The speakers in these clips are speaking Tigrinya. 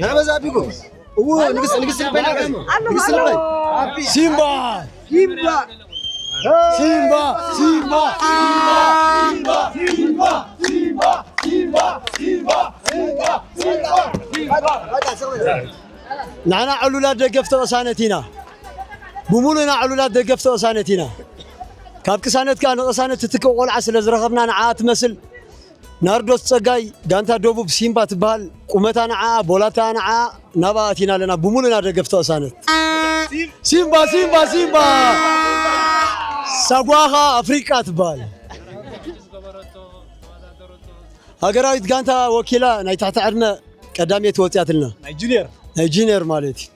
ንዕበ ዛቢጉ። እዎ፣ ንግስቲ፣ ንግስቲ ልበይ፣ ንግስቲ ልበይ። ሲምባ! ሲምባ! ሲምባ! ሲምባ! ንሕና ዕሉላት ደገፍቲ ቅሳነት ኢና። ብምሉእና ዕሉላት ደገፍቲ ቅሳነት ኢና። ካብ ቅሳነት ከኣ ንቅሳነት ትትክእ ቆልዓ ስለ ዝረኸብና ንዓኣ ትመስል ናርዶስ ጸጋይ፣ ጋንታ ደቡብ ሲምባ ትበሃል። ቁመታ ንዓኣ፣ ቦላታ ንዓኣ፣ ናብኣ ኣቲና ኣለና። ብምሉእና ደገፍቲ ቅሳነት። ሲምባ፣ ሲምባ፣ ሲምባ! ሳጓ ኸኣ ኣፍሪቃ ትበሃል። ሃገራዊት ጋንታ ወኪላ ናይ ትሕቲ ዕድመ ቀዳመይቲ ወጺኣትልና። ናይ ጁኒየር። ናይ ጁኒየር ማለት እዩ።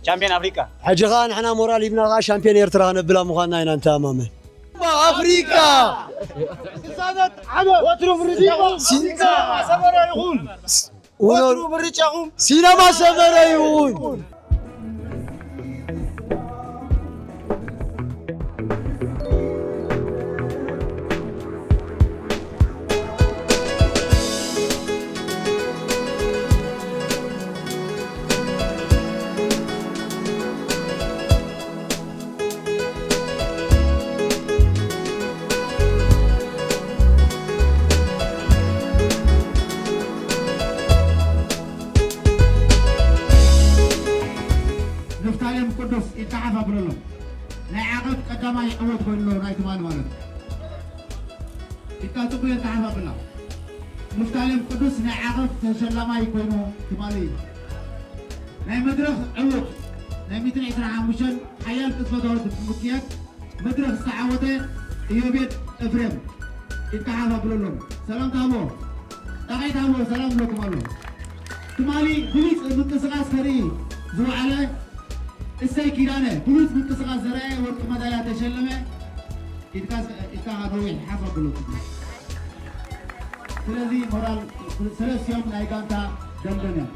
ቻምፒዮን ኣፍሪቃ። ሕጂ ኸኣ ንሕና ሞራል ሂብና ኸኣ ሻምፒዮን ኤርትራ ከነብላ ምዃንና ኢና ንተኣማመን። ኣፍሪቃ! ወትሩ ምርጫኹም ሲ- ሰመራ ይኹን። ወትሩ ምርጫኹም ሲነማ ሰመራ ይኹን። ንፍታሌም ቅዱስ ኢልካ ሓፍ ኣብለሎም። ናይ ዓቐብ ቀዳማይ ዕወት ኮይኑ ኣሎ ናይ ትማሊ ማለት እዩ። ኢልካ ጽቡቕ ኢልካ ሓፍ ኣብላ። ንፍታሌም ቅዱስ ናይ ዓቐብ ተሸላማይ ኮይኑ ትማሊ ናይ መድረኽ ዕውት ናይ ሚእትን ዕስራን ሓሙሽተን ሓያል ቅጽበታዊ ብምክያድ መድረኽ ዝተዓወተ ኢዮቤድ ኤፍሬም ኢልካ ሓፍ ኣብለሎም። ሰላም ትሃቦ፣ ጣቕዒት ሃቦ፣ ሰላም ዝብለኩም ኣሎ። ትማሊ ብሉጽ ምንቅስቓስ ከርኢ ዝወዓለ እሰይ ኪዳነ ብሉጽ ምንቅስቓስ ዘርኣየ ወርቂ መዳልያ ተሸለመ። ኢድካ ኢድካ ነዊሕ ሓፍ ኣብለኩም። ስለዚ ሞራል ሰለስቲኦም ናይ ጋንታ ደምደም እዮም።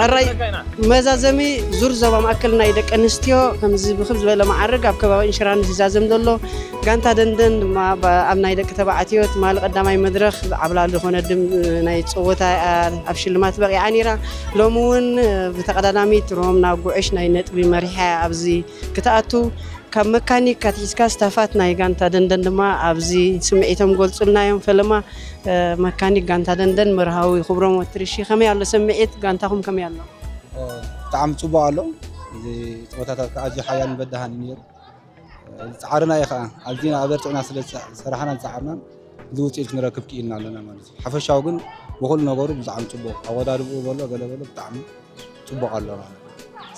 ሕራይ መዛዘሚ ዙር ዞባ ማእከል ናይ ደቂ ኣንስትዮ ከምዚ ብክብ ዝበለ መዓርግ ኣብ ከባቢ ኢንሹራንስ ይዛዘም ዘሎ። ጋንታ ደንደን ድማ ብ-፣ ኣብ ናይ ደቂ ተባዕትዮ ትማሊ ቀዳማይ መድረኽ ዓብላሊ ዝኾነ ድም-፣ ናይ ጸወታ፣ ኣ-፣ ኣብ ሽልማት በቒዓ ነይራ። ሎሚ እውን ብተቐዳዳሚት ሮም ናብ ጉዕሽ ናይ ነጥቢ መሪሓ ኣብዚ ክትኣቱ ካብ መካኒክ ኣትሒዝካ ስታፋት ናይ ጋንታ ደንደን ድማ ኣብዚ ስምዒቶም ገልጹልና እዮም። ፈለማ፣ እ፣ መካኒክ ጋንታ ደንደን መርሃዊ ክብሮም ወትርሺ፣ ከመይ ኣሎ ስምዒት? ጋንታኹም ከመይ ኣሎ? እ፣ ብጣዕሚ ጽቡቕ ኣሎ። እዚ ጸወታታት ከዓ ኣዝዩ ሓያልን በዳሃን እዩ ነይሩ። እ፣ ዝጸዓርና እዩ ከዓ። ኣዚና ኣበርቲዕና ስለ ዝጸ-፣ ዝሰራሕናን ዝጸዓርናን እዚ ውፅኢት ክንረክብ ክኢልና ኣለና ማለት እዩ። ሓፈሻዊ ግን ብኹሉ ነገሩ ብጣዕሚ ጽቡቕ። ኣወዳድብኡ በሎ ገለ በሎ ብጣዕሚ ጽቡቕ ኣሎ ማለት እዩ።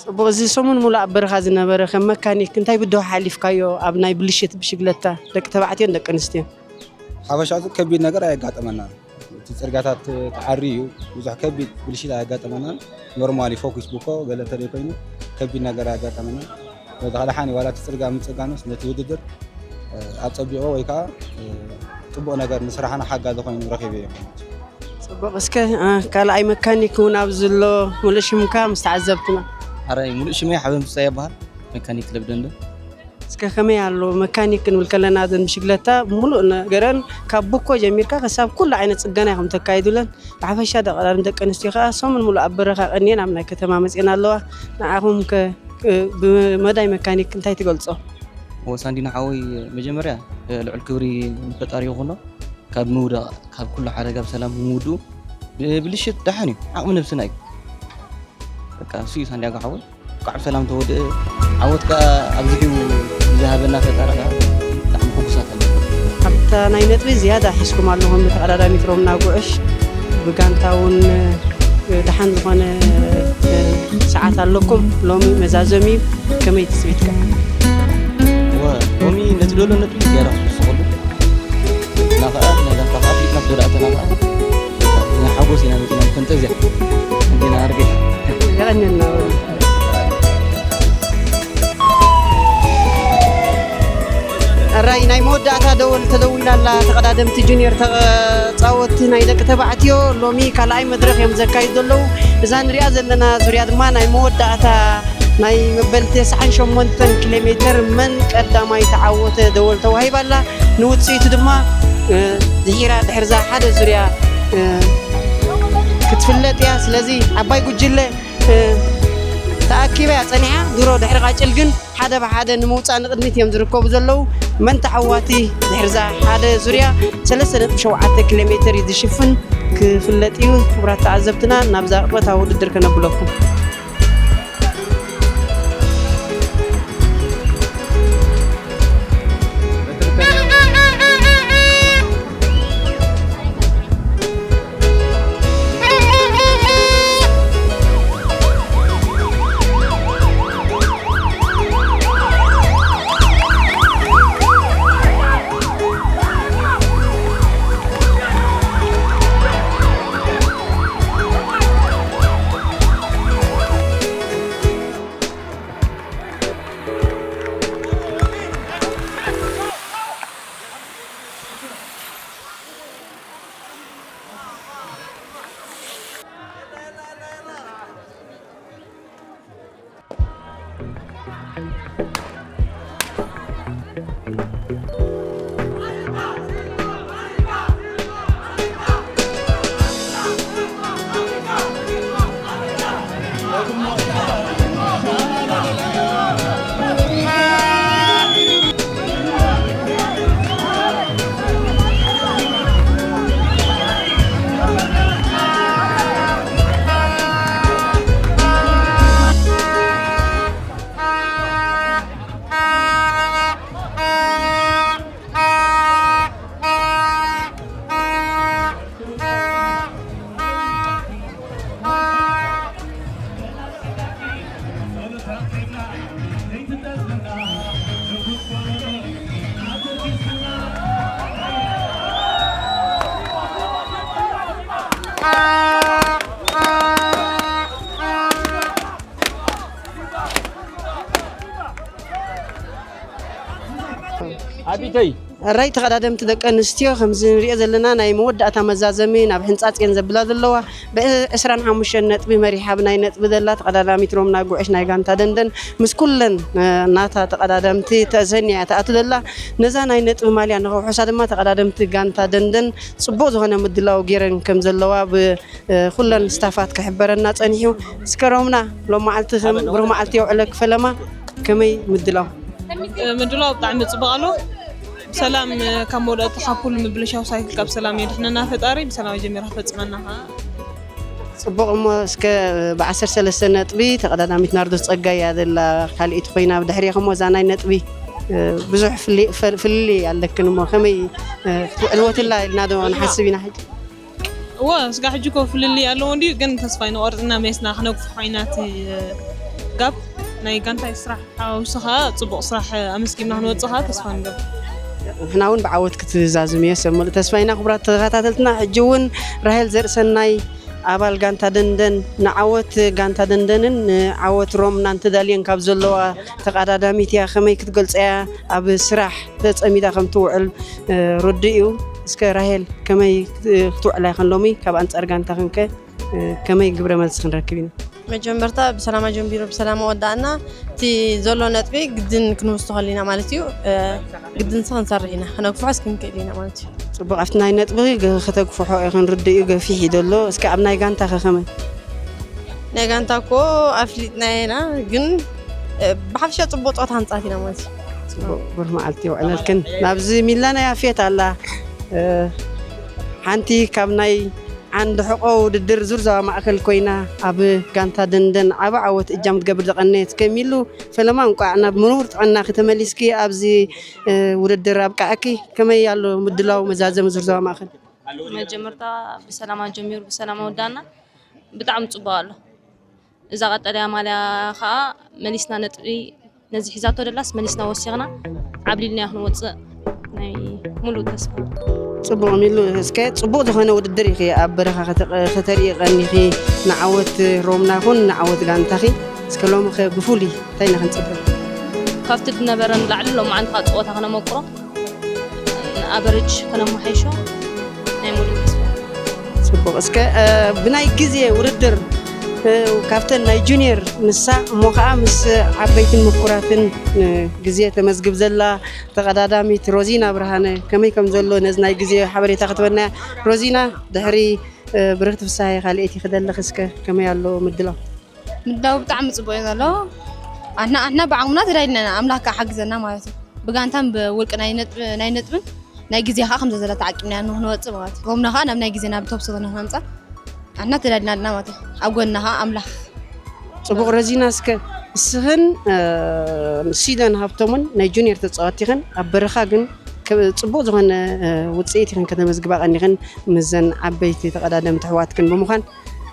ጽቡቕ። እዚ ሰሙን ሙሉእ ኣብ በረኻ ዝነበረ ከም መካኒክ እንታይ ብድሆ ሓሊፍካዮ ኣብ ናይ ብልሽት ብሽግለታ ደቂ ተባዕትዮን ደቂ ኣንስትዮን? ሓፈሻ ከቢድ ነገር ኣየጋጠመናን። እቲ ጽርጋታት ተዓሪ እዩ፣ ብዙሕ ከቢድ ብልሽት ኣየጋጠመናን። ኖርማሊ ፎኪስ ብኮ ገለ ተለይ ኮይኑ ከቢድ ነገር ኣየጋጠመናን። በዛ ደሓን ዋላ እቲ ጽርጋ ምጽጋኖስ ነቲ ውድድር፣ እ፣ ኣጸቢቑ ወይ ከዓ፣ እ፣ ጽቡቕ ነገር ንስራሕና ሓጋዚ ኮይኑ ረኺበዮ። ጽቡቕ። እስከ፣ እ፣ ካልኣይ መካኒክ እውን ኣብዚ ኣሎ፣ ሙሉእ ሽምካ ምስ ተዓዘብትና። ኣረ፣ ሙሉእ ሽመይ ሓበን ፍስሃ ይበሃል። መካኒክ ክለብ ደንደን። እስከ ከመይ ኣሎ መካኒክ ክንብል ከለና፣ እዘን ብሽግለታ ሙሉእ ነገረን ካብ ቡኮ ጀሚርካ ክሳብ ኩሉ ዓይነት ጽገና ኢኹም ተካይዱለን። ብሓፈሻ ደቂ፣ ደቂ ኣንስትዮ ከኣ ሰሙን ሙሉእ ኣብ በረኻ ቀንየን ኣብ ናይ ከተማ መጽየን ኣለዋ። ንዓኹም ከ፣ እ፣ ብመዳይ መካኒክ እንታይ ትገልጾ? ወሳንዲና ሓወይ፣ መጀመርያ፣ እ፣ ልዑል ክብሪ ንፈጣሪ ይኹኖ። ካብ ምውዳቕ፣ ካብ ኩሉ ሓደጋ ብሰላም ምውድኡ፣ ብ-፣ ብልሽት ደሓን እዩ። ዓቕሚ ነብስና እዩ። በቃ፣ እሱ እዩ ሳንዲያጎ ሓወይ። እንኳዕ ብሰላም ተወድእ። ዓወት ከኣ ኣብዚሑ ዝሃበና ፈጣሪ ከኣ ብጣዕሚ ሕጉሳት ኣለና። ኣብታ ናይ ነጥቢ ዝያዳ ሒዝኩም ኣለኹም፣ ብተቐዳዳሚት ሮምና ጉዕሽ። ብጋንታ እውን፣ እ፣ ደሓን ዝኾነ፣ እ፣ ሰዓት ኣለኩም። ሎሚ መዛዘሚ እዩ። ከመይ ትጽቢትካ? እወ፣ ሎሚ ነቲ ደሎ ነጥቢ ዝያዳ ክትውስኸሉ። እና ከኣ፣ ናይ ጋንታ ከኣ ኣፍሊጥና ተወዳእተና ከኣ፣ ናይ ሓጎስ ኢና መጺና፣ ፈንጠዝያ እንዲና ኣርገሽ። የቐንየልና። ሕራይ ናይ መወዳእታ ደወል ተደዊላ ኣላ። ተቐዳደምቲ ጁኒየር ተጻወትቲ ናይ ደቂ ተባዕትዮ ሎሚ ካልኣይ መድረኽ እዮም ዘካይዱ ዘለዉ። እዛ ንሪኣ ዘለና ዙርያ ድማ ናይ መወዳእታ ናይ መበል ተስዓን ሸሞንተን ኪሎ ሜትር መን ቀዳማይ ተዓወተ ደወል ተዋሂባ ኣላ። ንውጽኢቱ ድማ፣ እ፣ ድሒራ ድሕርዛ ሓደ ዙርያ፣ እ፣ ክትፍለጥ እያ። ስለዚ ዓባይ ጉጅለ፣ እ፣ ተኣኪባ እያ ጸኒሓ። ድሮ ድሕሪ ቃጭል ግን ሓደ ብሓደ ንምውጻእ ንቕድሚት እዮም ዝርከቡ ዘለዉ። መን ተዓዋቲ ድሕርዛ ሓደ ዙርያ ሰለስተ ነጥቢ ሸውዓተ ኪሎ ሜትር እዩ ዝሽፍን ክፍለጥ እዩ። ክቡራት ተዓዘብትና፣ ናብዛ ቅጽበታዊ ውድድር ከነብለኩም። ኣቢተይ ሕራይ ተቐዳደምቲ ደቂ ኣንስትዮ ከምዚ ንሪኦ ዘለና ናይ መወዳእታ መዛዘሚ ናብ ሕንጻጽ እየን ዘብላ ዘለዋ። ብ25 ነጥቢ መሪሓ ብናይ ነጥቢ ዘላ ተቐዳዳሚት ሮምና ጉዕሽ ናይ ጋንታ ደንደን ምስ ኩለን ናታ ተቐዳደምቲ ተሰንያ እያ ትኣቱ ዘላ። ነዛ ናይ ነጥቢ ማልያ ንኸውሕሳ ድማ ተቐዳደምቲ ጋንታ ደንደን ጽቡቕ ዝኾነ ምድላው ገይረን ከም ዘለዋ ብ ኩለን ስታፋት ክሕበረና ጸኒሑ። እስከ ሮምና ሎም መዓልቲ ከም ብሩህ መዓልቲ የውዕለክ ፈለማ ከመይ ምድላው? ምድላው ብጣዕሚ ጽቡቕ ኣሎ። ብሰላም ካብ መውዳእቲ ካብ ኩሉ ምብልሻው ሳይክል ካብ ሰላም የድሕነና ፈጣሪ ብሰላም ጀሚራ ፈጽመና ከዓ። ጽቡቕ እሞ እስከ ብ13 ነጥቢ ተቐዳዳሚት ናርዶስ ጸጋይ እያ ዘላ ካልኣይቲ ኮይና ብድሕሪኹም እዛ ናይ ነጥቢ ብዙሕ ፍልልይ ኣለክን እሞ ከመይ ክትውዕልወትላ ኢልና ዶ ንሓስብ ኢና ሕጂ? እወ ስጋ ሕጂ ኮ ፍልልይ ኣለዎ እንዲዩ ግን ተስፋ ይንቆርጽና ሜስና ክነግፍሖ ኢና እቲ ጋብ ናይ ጋንታይ ስራሕ ሓውስኻ ጽቡቕ ስራሕ ኣመስጊና ክንወጽኻ ተስፋ ንገብር። ንሕና እውን ብዓወት ክትዛዝም እየ ሰብ ሙሉእ ተስፋ ኢና። ክቡራት ተኸታተልትና ሕጂ እውን ራሄል ዘርእሰናይ ኣባል ጋንታ ደንደን ንዓወት ጋንታ ደንደንን ንዓወት ሮምናን ተዳልየን ካብ ዘለዋ ተቐዳዳሚት እያ። ከመይ ክትገልጸያ ኣብ ስራሕ ተጸሚዳ ከም ትውዕል ርዱእ እዩ። እስከ ራሄል ከመይ ክትውዕላ ይኸን ሎሚ ካብ ኣንጻር ጋንታ ክንከ ከመይ ግብረ መልሲ ክንረክብ ኢና? መጀመርታ ብሰላማ ጀምቢሩ ብሰላማ ወዳእና እቲ ዘሎ ነጥቢ ግድን ክንውስቶ ከሊና ማለት እዩ። ግድን ሲ ክንሰርሕ ኢና ክነግፍሖ እስክንክእል ኢና ማለት እዩ። ጽቡቕ ኣብቲ ናይ ነጥቢ ከተግፍሖ ኢኽን ርድእ እዩ ገፊሕ እዩ ዘሎ። እስከ ኣብ ናይ ጋንታ ከ ከመይ? ናይ ጋንታ እኮ ኣፍሊጥና ኢና ግን ብሓፈሻ ጽቡቕ ጸወታ ክንጻወት ኢና ማለት እዩ። ጽቡቕ ብሩህ መዓልቲ ይውዕለልክን። ናብዚ ሚላ ናይ ኣፍየት ኣላ ሓንቲ ካብ ናይ ዓንዲ ሕቆ ውድድር ዙር ዞባ ማእከል ኮይና ኣብ ጋንታ ደንደን ዓቢ ዓወት እጃም ትገብር ዝቐነየት ከሚሉ ፈለማ እንቋዕ ናብ ምኑር ጥዕናኺ ተመሊስኪ ኣብዚ ውድድር ኣብቃዓኪ። ከመይ ኣሎ ምድላው መዛዘሚ ዙር ዞባ ማእከል? መጀመርታ ብሰላማ ጀሚሩ ብሰላማ ወዳና ብጣዕሚ ጽቡቅ ኣሎ። እዛ ቀጠልያ ማልያ ከዓ መሊስና ነጥቢ ነዚ ሒዛቶ ደላስ መሊስና ወሲኽና ዓብሊልና ክንወፅእ ናይ ሙሉእ ተስፋ። ፅቡቕ ሚሉ እስከ ፅቡቕ ዝኾነ ውድድር ኢኺ ኣብ በረኻ ከተርኢ ቀኒኺ ንዓወት ሮምና ይኹን ንዓወት ጋንታኺ እስከ ሎሚ ኸ ብፍሉይ እንታይ ኢና ክንፅበ? ካብቲ ዝነበረ ንላዕሊ ሎማዓንቲ ከዓ ፀወታ ክነመቁሮ ንኣቨረጅ ከነመሓይሾ ናይ ሙሉእ ተስፋ። ፅቡቕ እስከ ብናይ ግዜ ውድድር ካብተን ናይ ጁኒየር ንሳ እሞ ከዓ ምስ ዓበይትን ምኩራትን ግዜ ተመዝግብ ዘላ ተቐዳዳሚት ሮዚና ብርሃነ ከመይ ከም ዘሎ ነዚ ናይ ግዜ ሓበሬታ ክትበናያ። ሮዚና ድሕሪ ብርክቲ ፍሳሃየ ካልኤቲ ክደለኽ እስከ ከመይ ኣሎ ምድላው? ምድላው ብጣዕሚ ፅቡቅ እዩ ዘሎ ኣና ኣና ብዓቅምና ተዳይድና ኣምላክ ከዓ ሓግዘና ማለት እዩ ብጋንታን ብውልቂ ናይ ነጥብን ናይ ግዜ ከዓ ከምዘ ዘላ ተዓቂብና ንክንወፅእ ማለት እዩ ሮምና ከዓ ናብ ናይ ግዜና ብተብስሮ ንክነምፃ ኣና ተዳይድና ኣለና ማለት እዩ ኣብ ጎንና ከዓ ኣምላክ ፅቡቅ ረዚና እስከ እስኽን ሲደን ሃብቶምን ናይ ጁኒየር ተፃወቲ ኢኽን ኣብ በረኻ ግን ፅቡቅ ዝኾነ ውፅኢት ኢኽን ከተመዝግባ ቀኒኽን ምዘን ዓበይቲ ተቐዳደምቲ ኣሕዋትክን ብምዃን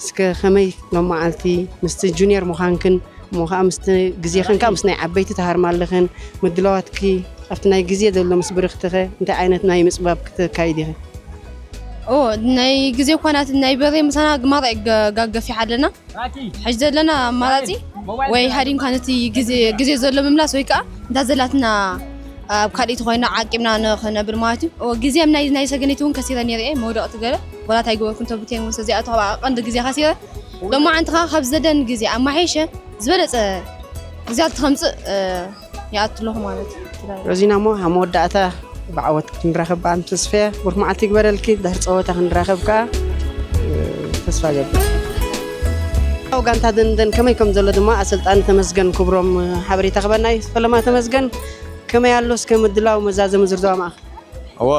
እስከ ከመይ ሎም መዓልቲ ምስቲ ጁኒየር ምዃንክን እሞ ከዓ ምስቲ ግዜኽን ከዓ ምስ ናይ ዓበይቲ ትሃርማ ኣለኽን ምድላዋትኪ ኣብቲ ናይ ግዜ ዘሎ ምስ ብርኽትኸ እንታይ ዓይነት ናይ ምፅባብ ክተካይድ ኢኺ? ናይ ግዜ እኳ ናት ናይ በሬ ምሳና ግማራ ጋገፊ ሓለና ሕጂ ዘለና ኣማራፂ ወይ ሃዲምካ ነቲ ግዜ ዘሎ ምምላስ ወይ ከዓ እንታ ዘላትና ኣብ ካልኢቲ ኮይና ዓቂብና ንክነብር ማለት እዩ ግዜ ናይ ሰገነይቲ እውን ከሲረ ነይረ እየ መውደቕቲ ገለ ወላ እንታይ ገበርኩ እንተ ብቴን ወሰ እዚኣ ተኸባ ቀንዲ ግዜ ከሲረ ሎማዓንቲ ከዓ ካብ ዘደን ግዜ ኣማሓይሸ ዝበለፀ ግዜያት ከምፅእ ይኣቱ ኣለኹ ማለት እዩ ሮዚና እሞ ኣብ መወዳእታ ብዓወት ክንራኸብ ብኣን ተስፈያ ብሩክ መዓልቲ ይግበረልኪ ድሕሪ ፀወታ ክንራኸብ ከዓ ተስፋ ገብር ኣብ ጋንታ ደንደን ከመይ ከም ዘሎ ድማ ኣሰልጣኒ ተመስገን ክብሮም ሓበሬታ ክበና እዩ ፈለማ ተመስገን ከመይ ኣሎ እስከ ምድላው መዛዘሚ ዝርዘዋ ማእኸል እዎ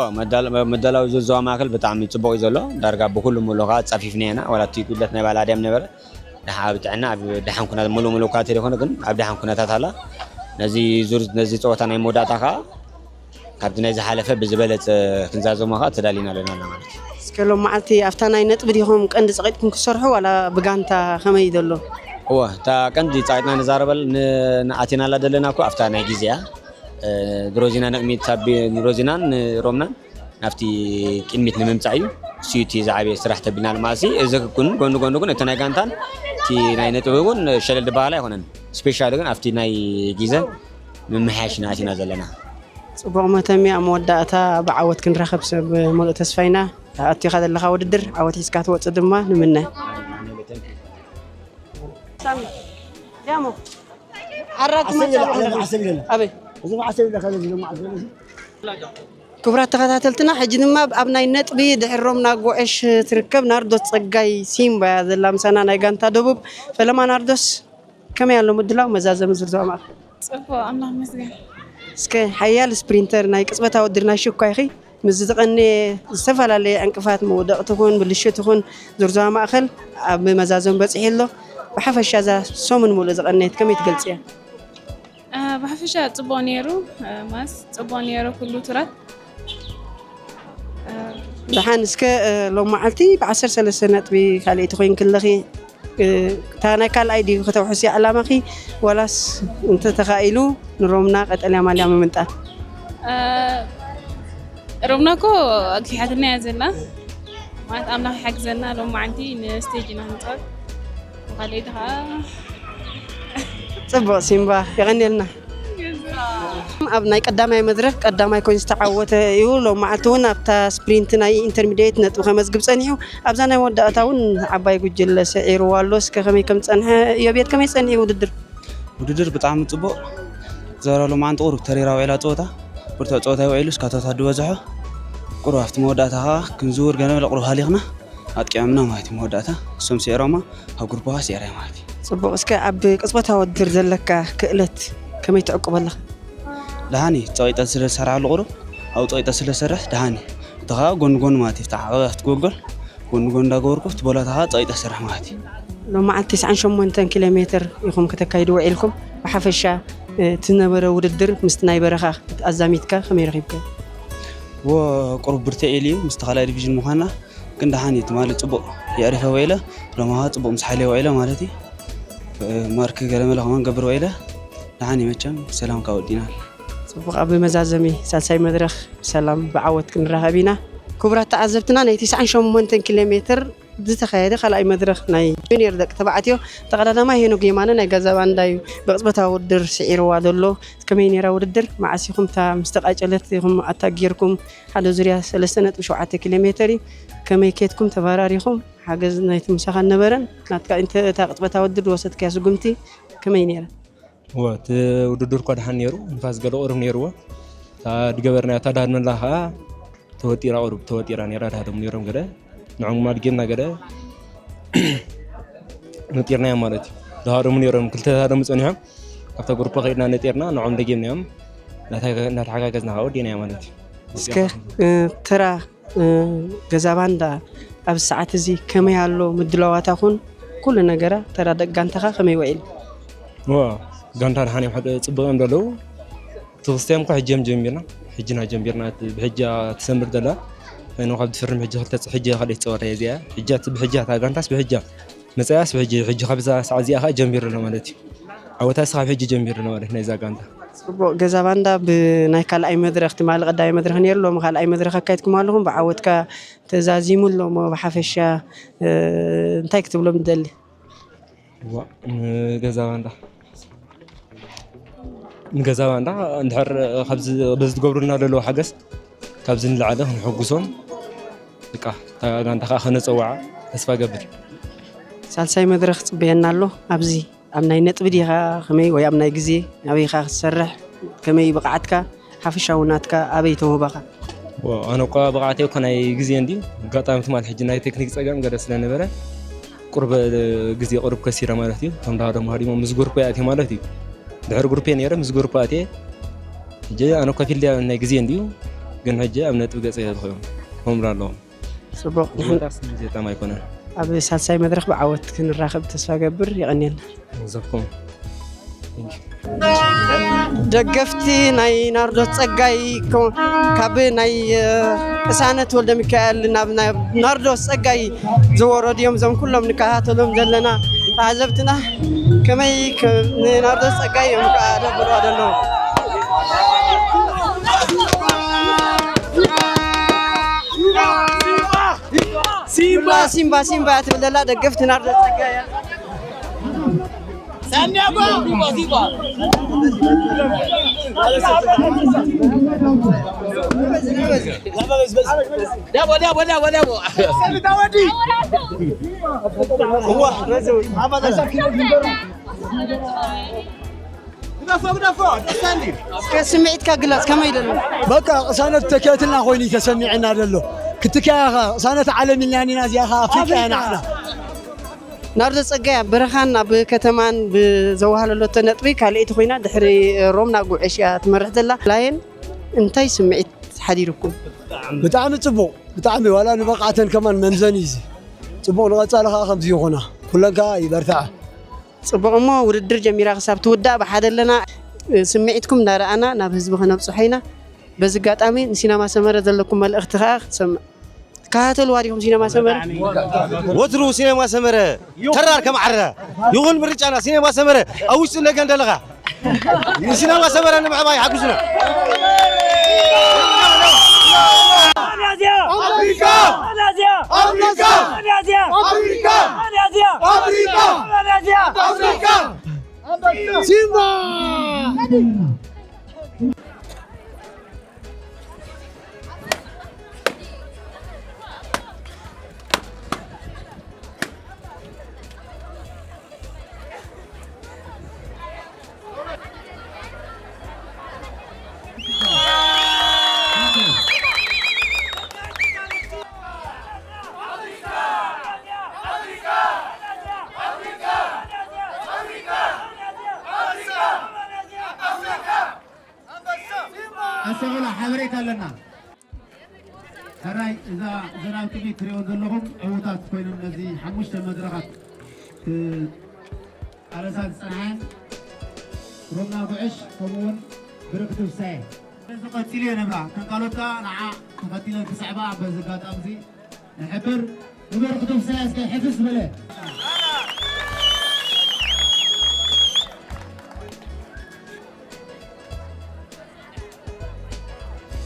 ምደላው ዝርዘዋ ማእከል ብጣዕሚ ፅቡቅ እዩ ዘሎ ዳርጋ ብኩሉ ሙሉ ከዓ ፀፊፍና ኢና ዋላ እቲ ጉድለት ናይ ባላድያም ነበረ ድሓ ኣብ ጥዕና ኣብ ደሓን ኩነታት ሙሉ ሙሉ እኳ ተይኮነ ግን ኣብ ደሓን ኩነታት ኣላ ነዚ ዙር ነዚ ፀወታ ናይ መወዳእታ ከዓ ካብቲ ናይ ዝሓለፈ ብዝበለፀ ክንዛዘሞ ከዓ ተዳሊና ኣለና ማለት እዩ እስከ ሎም መዓልቲ ኣብታ ናይ ነጥቢ ዲኹም ቀንዲ ፀቂጥኩም ክሰርሑ ዋላ ብጋንታ ከመይ እዩ ዘሎ እወ እታ ቀንዲ ፀቂጥና ንዛረበል ንኣቲናላ ዘለና እኮ ኣብታ ናይ ግዜ እያ ሮዚና ንቕሚት ሮዚናን ሮምናን ናብቲ ቅድሚት ንምምፃእ እዩ እሱ እቲ ዝዓበየ ስራሕ ተቢልና ማእሲ እዚ ግን ጎኒ ጎኒ ግን እቲ ናይ ጋንታን እቲ ናይ ነጥቢ እውን ሸለል ዝበሃል ኣይኮነን ስፔሻል ግን ኣብቲ ናይ ግዘ ምምሕያሽ ኢና ኣቲና ዘለና ጽቡቕ መተሚ ኣብ መወዳእታ ብዓወት ክንራኸብ ሰብ ሙሉእ ተስፋ ኢና። ኣቲኻ ዘለኻ ውድድር ዓወት ሒዝካ ትወጽእ ድማ ንምነ። ሳሚ፣ ጃሞ፣ ዓራቱ ዓሰብ መጻ ይላል፣ ብኹሉ ዓሰብ ይላል። ኣበይ? እዚ ዓሰብ ይላል፣ ከዚ ድማ ዓሰብ ይላል። ክቡራት ተኸታተልትና፣ ሕጂ ድማ ኣብ ናይ ነጥቢ ድሕሮም ናጎዕሽ ትርከብ ናርዶስ ጸጋይ ሲምባ እያ ዘላ ምሳና፣ ናይ ጋንታ ደቡብ። ፈለማ ናርዶስ፣ ከመይ ኣሎ ምድላው መዛዘሚ ዙር ዞባ ማእከል? ጽቡቕ፣ ኣምላኽ ይመስገን። እስከ ሓያል ስፕሪንተር ናይ ቅጽበታዊ ውድድር ናይ ሽኳይኺ ምስ ዝቐነየ ዝተፈላለየ ዕንቅፋት መውደቕቲ ኹን ብልሽት ኹን ዙር ዞባ ማእከል ኣብ መዛዘሚ በጺሑ ኣሎ። ብሓፈሻ እዛ ሰሙን ሙሉእ ዝቐነየት ከመይ ትገልጽያ? እ፣ ብሓፈሻ ጽቡቕ ነይሩ። እ፣ ማስ ጽቡቕ ነይሩ ኩሉ ቱራት። እ፣ ደሓን እስከ፣ እ፣ ሎም መዓልቲ ብ ዓሰርተ ሰለስተ ነጥቢ ካልኣይቲ ኮይንኪ ኣለኺ። እ፣ እታ ናይ ካልኣይ ድዩ ከተውሕስያ ዕላማኺ? ዋላስ እንተተኻኢሉ ንሮምና ቀጠልያ ማልያ ምምንጣል? እ፣ ሮምና እኮ ኣግፊሓትና እያ ዘላ። ማለት ኣምላኽ ይሓግዘና ሎም መዓልቲ ንስቴጅ ኢና ክንጻወት። ካልኣይቲ ኸዓ ጽቡቕ ሲምባ፣ የቐንየልና። ኣብ ናይ ቀዳማይ መድረኽ ቀዳማይ ኮይኑ ዝተዓወተ እዩ። ሎም መዓልቲ እውን ኣብታ ስፕሪንት ናይ ኢንተርሚዲየት ነጥቢ ከመዝግብ ጸኒሑ። ኣብዛ ናይ መወዳእታ እውን ዓባይ ጉጅለ ስዒርዋ ኣሎ። እስከ ከመይ ከም ዝጸንሐ፣ እዮቤት፣ ከመይ ጸኒሑ ውድድር? ውድድር ብጣዕሚ ጽቡቕ። ዘረሉ መዓልቲ ቁሩብ ተሪራ ውዒላ ጸወታ። ብርቱዕ ጸወታ ይውዒሉ፣ ስካቶታት ዝበዝሖ። ቁሩብ ኣብቲ መወዳእታ ኸዓ ክንዝውር ገለ መለ ቁሩብ ሃሊኽና። ኣጥቂዖምና ማለት እዩ መወዳእታ። እሶም ስዒሮማ፣ ኣብ ግሩፕ ኸዓ ስዒረ ማለት እዩ። ጽቡቕ። እስከ ኣብ ቅጽበታዊ ውድድር ዘለካ ክእለት ከመይ ትዕቅቦ ኣለኻ? ደሓን እዩ። ጸቒጠ ስለ ዝሰርሕ ኣሎ ቁሩብ፣ ኣብ ጸቒጠ ስለ ዝሰርሕ ደሓን እዩ። እቲ ኸዓ ጎን ጎን ማለት እዩ፣ ኣብቲ ዓቐብ ኣብቲ ጎልጎል ጎን ጎን እንዳገበርኩ ኣብቲ ቦላታ ኸዓ ጸቒጠ ዝሰርሕ ማለት እዩ። ሎም መዓልቲ ተስዓን ሸሞንተን ኪሎ ሜትር ኢኹም ከተካይዱ ውዒልኩም። ብሓፈሻ፣ እ፣ እቲ ዝነበረ ውድድር ምስቲ ናይ በረኻ ኣዛሚድካ ከመይ ረኺብካዮ? እዎ፣ ቁሩብ ብርትዕ ኢሉ እዩ፣ ምስቲ ካልኣይ ዲቪዥን ምዃንና ግን ደሓን እዩ። ትማሊ ጽቡቕ የዕሪፈ ውዒለ፣ ሎሚ ኸዓ ጽቡቕ ምስ ሓይለይ ውዒለ ማለት እዩ። ማርክ ገለ መለ ከማን ገብር ውዒለ፣ ደሓን እዩ መቸም፣ ሰላም ካብ ወዲና። ጽቡቕ፣ ኣብ መዛዘሚ ሳልሳይ መድረኽ ብሰላም ብዓወት ክንራኸብ ኢና። ክቡራት ተዓዘብትና፣ ናይ ተስዓን ሸሞንተን ኪሎ ሜትር ዝተኻየደ ካልኣይ መድረኽ ናይ ጁኒየር ደቂ ተባዕትዮ፣ ተቐዳዳማይ ሄኖክ የማነ ናይ ገዛ ባንዳ እዩ ብቕጽበታዊ ውድድር ስዒርዋ ዘሎ። ከመይ ነይራ ውድድር? መዓስ ኢኹም እታ ምስ ተቓጨለት ኢኹም ኣታክ ጌርኩም? ሓደ ዙርያ ሰለስተ ነጥቢ ሸውዓተ ኪሎ ሜትር እዩ። ከመይ ኬድኩም ተበራሪኹም? ሓገዝ ናይቲ ምሳኻ ነበረን? ናትካ እንተ እታ ቅጽበታዊ ውድድር ዝወሰድካያ ስጉምቲ ከመይ ነይራ? እወ፣ እቲ ውድድር እኳ ደሓን ነይሩ፣ ንፋስ ገለ ቁሩብ ነይርዎ። እታ ዝገበርናያ እታ ዳህድመላ ኸዓ ተወጢራ፣ ቁሩብ ተወጢራ ነይራ፣ ዳህደሙ ነይሮም ገለ። ንዖም ድማ ድጌምና ገለ ነጢርናዮም ማለት እዩ። ዳህደሙ ነይሮም፣ ክልተ ዳህደሙ ጸኒሖም። ካብታ ግሩፕ ከይድና ነጢርና፣ ንዖም ደጊምናዮም። እናተ-፣ እናተሓጋገዝና ኸዓ ወዲእናዮ ማለት እዩ። እስከ፣ እ፣ ተራ እ፣ ገዛ ባንዳ ኣብዚ ሰዓት እዚ ከመይ ኣሎ ምድላዋታ ኹን ኩሉ ነገራ፣ ተራ ደቂ ጋንታኻ ከመይ ውዒሉ? እዋ፣ ጋንታ ደሓን እዮም፣ ሓደ ጽቡቕ እዮም ዘለዉ። እቲ ክስታይ እኳ ሕጂ እዮም ጀሚርና፣ ሕጂ ኢና ጀሚርና፣ እቲ ብሕጂ እያ ትሰምር ዘላ። ኮይኑ ካብ ትፍርም ሕጂ ክልተ ጽ-፣ ሕጂ ካልኣይቲ ጸወታ እያ እዚኣ። ሕጂ እያ፣ ብሕጂ እያ እታ ጋንታስ ብሕጂ እያ። መጻኢያስ ብሕጂ፣ ሕጂ ካብዛ ሰዓት እዚኣ ኸኣ ጀሚሩ ኣሎ ማለት እዩ። ዓወታስ ካብ ሕጂ ጀሚሩ ኣሎ ማለት ናይዛ ጋንታ። ጽቡቕ፣ ገዛ ባንዳ ብናይ ካልኣይ መድረኽ፣ ትማሊ ቀዳማይ መድረኽ ነይሩ፣ ሎሚ ካልኣይ መድረኽ ኣካይድኩም ኣለኹም፣ ብዓወትካ ተዛዚሙ ኣሎ እሞ ብሓፈሻ፣ እ፣ እንታይ ክትብሎም ትደሊ? ዋ፣ ንገዛ ባንዳ፣ ንገዛ ባንዳ እንድሕር ካብዚ፣ በዚ ትገብሩልና ዘለዉ ሓገዝ ካብዚ ንላዕሊ ክንሕጉሶም፣ በቃ፣ እታ ጋንታ ከኣ ከነጸውዓ ተስፋ እገብር። ሳልሳይ መድረኽ ጽበየና ኣሎ። ኣብዚ ኣብ ናይ ነጥቢ ዲኻ ከመይ፣ ወይ ኣብ ናይ ግዜ ኣበይ ኢኻ ክትሰርሕ፣ ከመይ ብቕዓትካ፣ ሓፈሻዊ ናትካ ኣበይ ተውህባኻ? ዋ፣ ኣነ እኳ ብቕዓተይ እኳ ናይ ግዜ እንድዩ፣ ኣጋጣሚ ትማል ሕጂ ናይ ቴክኒክ ጸገም ገለ ስለ ነበረ፣ ቁሩብ ግዜ ቁሩብ ከሲረ ማለት እዩ። እቶም ደሃ ደሞ ሃዲሞም ምስ ግሩፕ ኣትየ ማለት እዩ። ድሕሪ ግሩፕ ነይረ፣ ምስ ግሩፕ ኣትየ። ሕጂ ኣነ እኳ ፊልድ ናይ ግዜ እንድዩ፣ ግን ሕጂ ኣብ ነጥቢ ገጸ እየ ዝኸውን። ሆምራ ኣለዎም። ጽቡቕ። ንሕና መወዳእታ ስም ዜጣም ኣይኮነን። ኣብ ሳልሳይ መድረኽ ብዓወት ክንራኸብ ተስፋ ገብር። የቐንየልና። ዘኩም። ደገፍቲ ናይ ናርዶስ ጸጋይ ኮ-፣ ካብ ናይ፣ እ፣ ቅሳነት ወልደ ሚካኤል ናብ ናይ ናርዶስ ጸጋይ ዝወረዱ እዮም። እዞም ኩሎም ንከታተሎም ዘለና ተዓዘብትና ከመይ ከ-፣ ንናርዶስ ጸጋይ እዮም ከኣ ደብርዋ ዘለዉ። ሲምባ፣ ሲምባ፣ ሲምባ ትብል ዘላ ደገፍቲ ናርዶስ ጸጋይ እያ። Santiago! Viva, viva! Dabo, dabo, dabo, dabo! ግደፎ፣ ግደፎ! እስከ ስምዒትካ ግለጽ፣ ከመይ ደሎ? በቃ ቅሳነት ተኪአትና ኮይኑ ተሰሚዕና ደሎ። ክትከያ ኢኻ፣ ቅሳነት ዓለም ኢልና ኒና፣ እዚኣ ኸኣ ኣፍሪቃ እያ ናትና። ናርዶ ጸጋይ ኣብ በረኻን ኣብ ከተማን ብዘዋህለለቶ ነጥቢ ካልኣይቲ ኮይና፣ ድሕሪ ሮም ናጉዕሽ እያ ትመርሕ ዘላ። ላየን እንታይ ስምዒት ሓዲሩኩም? ብጣዕሚ ጽቡቕ፣ ብጣዕሚ ዋላ ንብቕዓተን ከማን መምዘኒ እዩ እዚ። ጽቡቕ፣ ንቐጻሊ ኸኣ ከምዚ ይኹና። ኩለን ከኣ ይበርትዓ። ጽቡቕ፣ እሞ ውድድር ጀሚራ ክሳብ ትውዳእ ብሓደ ኣለና። ስምዒትኩም እንዳረኣና ናብ ህዝቢ ከነብጽሖ ኢና። በዚ ኣጋጣሚ ንሲነማ ሰመረ ዘለኩም መልእኽቲ ከኣ ክትሰምዕ። ትከታተልዋ ዲኹም ሲነማ ሰመረ? ወትሩ ሲነማ ሰመረ ተራር ከም ዓረ ይኹን ምርጫና። ሲነማ ሰመረ ኣብ ውሽጢ ደገን ዘለኻ ንሲነማ ሰመረ ንምዕባይ ሓግዙና። ኣፍሪካ! ኣፍሪካ! ኣፍሪካ! ኣፍሪካ! ሲምባ! ኣሰበላ ሓበሬታ ኣለና። ሕራይ እዛ፣ እዘን ኣብ ቅድሚት ትሪእወን ዘለኹም ዕዉታት ኮይኖም ነዚ ሓሙሽተ መድረኻት ክቃለሳ ዝጸንሓ ሮምና ጉዕሽ፣ ከምኡ እውን ብርክቲ ፍሳየ። እዚ ቀጺሉ እየ ነብራ። እተን ካልኦት ከኣ ንዓ ተኸቲለን ክስዕባ በዚ ኣጋጣሚ እዚ ንሕብር። ንብርክቲ ፍሳየ እስከ ሕፍስ በለ።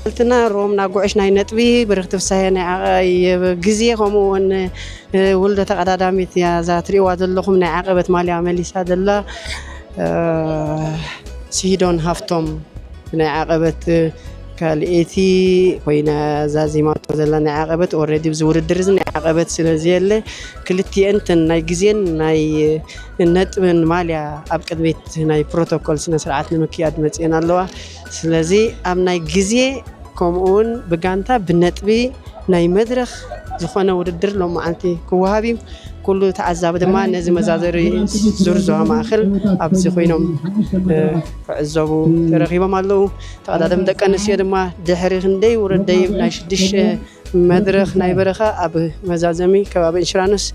ልትና ሮም ናጉዕሽ ናይ ነጥቢ፣ ብርክቲ ፍሳሄ ናይ ዓቐ-፣ ግዜ፣ ከምኡ እውን፣ እ፣ ውልዶ ተቐዳዳሚት እያ። እዛ ትሪእዋ ዘለኹም ናይ ዓቐበት ማልያ መሊሳ ዘላ፣ እ፣ ሲዶን ሃፍቶም ናይ ዓቐበት ካልኤቲ ኮይና ዛዚማቶ ዘላ ናይ ዓቐበት ኦልሬዲ፣ ብዚ ውድድር እዚ ናይ ዓቐበት ስለ ዘየለ፣ ክልቲኤን እተን ናይ ግዜን ናይ ነጥብን ማልያ ኣብ ቅድሚት ናይ ፕሮቶኮል ስነ ስርዓት ንምክያድ መፅኤን ኣለዋ። ስለዚ ኣብ ናይ ግዜ ከምኡ እውን ብጋንታ ብነጥቢ ናይ መድረኽ ዝኾነ ውድድር ሎማዓንቲ ክወሃብ እዩ። ኩሉ ተዓዛቢ ድማ ነዚ መዛዘሪ ዙር ዞባ ማእኸል ኣብዚ ኮይኖም፣ እ፣ ክዕዘቡ ተረኺቦም ኣለዉ። ተቐዳደም ደቂ ኣንስትዮ ድማ ድሕሪ ክንደይ ውረደይ ናይ ሽዱሽተ መድረኽ ናይ በረኻ ኣብ መዛዘሚ ከባቢ ኢንሹራንስ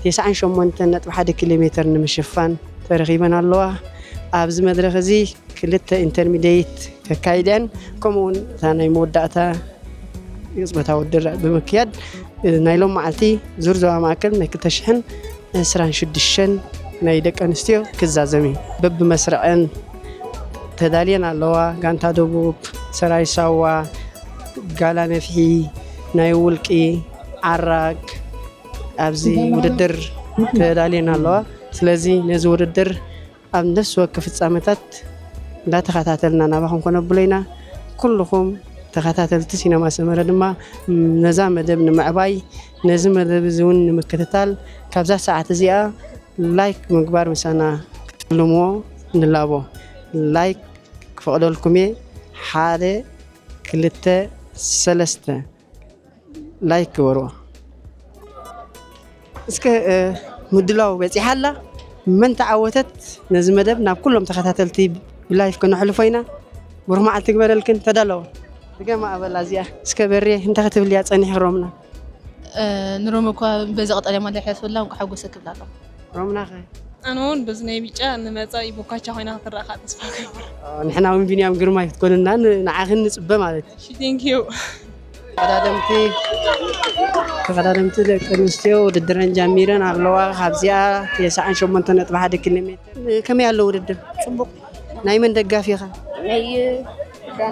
ተስዓን ሸሞንተን ነጥቢ ሓደ ኪሎ ሜተር ንምሽፋን ተረኺበን ኣለዋ። ኣብዚ መድረኽ እዚ ክልተ ኢንተርሚዲየት ከካይደን፣ ከምኡ እውን እታ ናይ መወዳእታ ቅጽበታዊ ውድድር ብምክያድ፣ ናይ ሎም መዓልቲ ዙር ዞባ ማእከል ናይ ክልተ ሽሕን ዕስራን ሽዱሽተን ናይ ደቂ ኣንስትዮ ክዛዘም እዩ። በብመስርዐን ተዳልየን ኣለዋ። ጋንታ ደቡብ፣ ሰራይ ሳዋ፣ ጋላ ነፍሒ፣ ናይ ውልቂ፣ ዓራግ ኣብዚ ውድድር ተዳልየን ኣለዋ። ስለዚ ነዚ ውድድር ኣብ ነፍሲ ወከፍ ፍጻመታት እንዳተኸታተልና ናባኹም ከነብሎ ኢና። ኩልኹም ተኸታተልቲ ሲነማ ሰመረ ድማ ነዛ መደብ ንምዕባይ፣ ነዚ መደብ እዚ እውን ንምክትታል ካብዛ ሰዓት እዚኣ ላይክ ምግባር ምሳና ክትልምዎ ንላቦ። ላይክ ክፈቕደልኩም እየ። ሓደ፣ ክልተ፣ ሰለስተ። ላይክ ግበርዎ። እስከ፣ እ፣ ምድላው በጺሓ ኣላ። መን ተዓወተት? ነዚ መደብ ናብ ኩሎም ተኸታተልቲ ብላይፍ ከነሕልፎ ኢና። ብሩህ መዓልቲ ግበረልክን። ተዳለወ። ድገማ ኣበላ እዚኣ። እስከ በሬ፣ እንታይ ክትብልያ ጸኒሕኪ ሮምና? እ፣ ንሮም እኳ በዚ ቀጠልያ ማልያ ሕለፍላ፣ እንኳዕ ሓጎሰ ክብላ ኣለኹ። ሮምናኸ? ኣነ እውን በዚ ናይ ቢጫ ንመጻኢ ቦካቻ ኮይና ክትረኣኻ ተስፋ እገብር። ኦ፣ ንሕና እውን ቢንያም ግርማይ ክትኮንና ን-፣ ንዓኽን ንጽበ ማለት እዩ። እሺ፣ ቴንክ ዩ። ተቐዳደምቲ፣ ተቐዳደምቲ ደቂ ኣንስትዮ ውድድረን ጀሚረን ኣለዋ። ካብዚኣ ተስዓን ሸሞንተን ነጥቢ ሓደ ኪሎ ሜትር። ከመይ ኣሎ ውድድር? ጽቡቕ። ናይ መን ደጋፊ ኢኻ? ናይ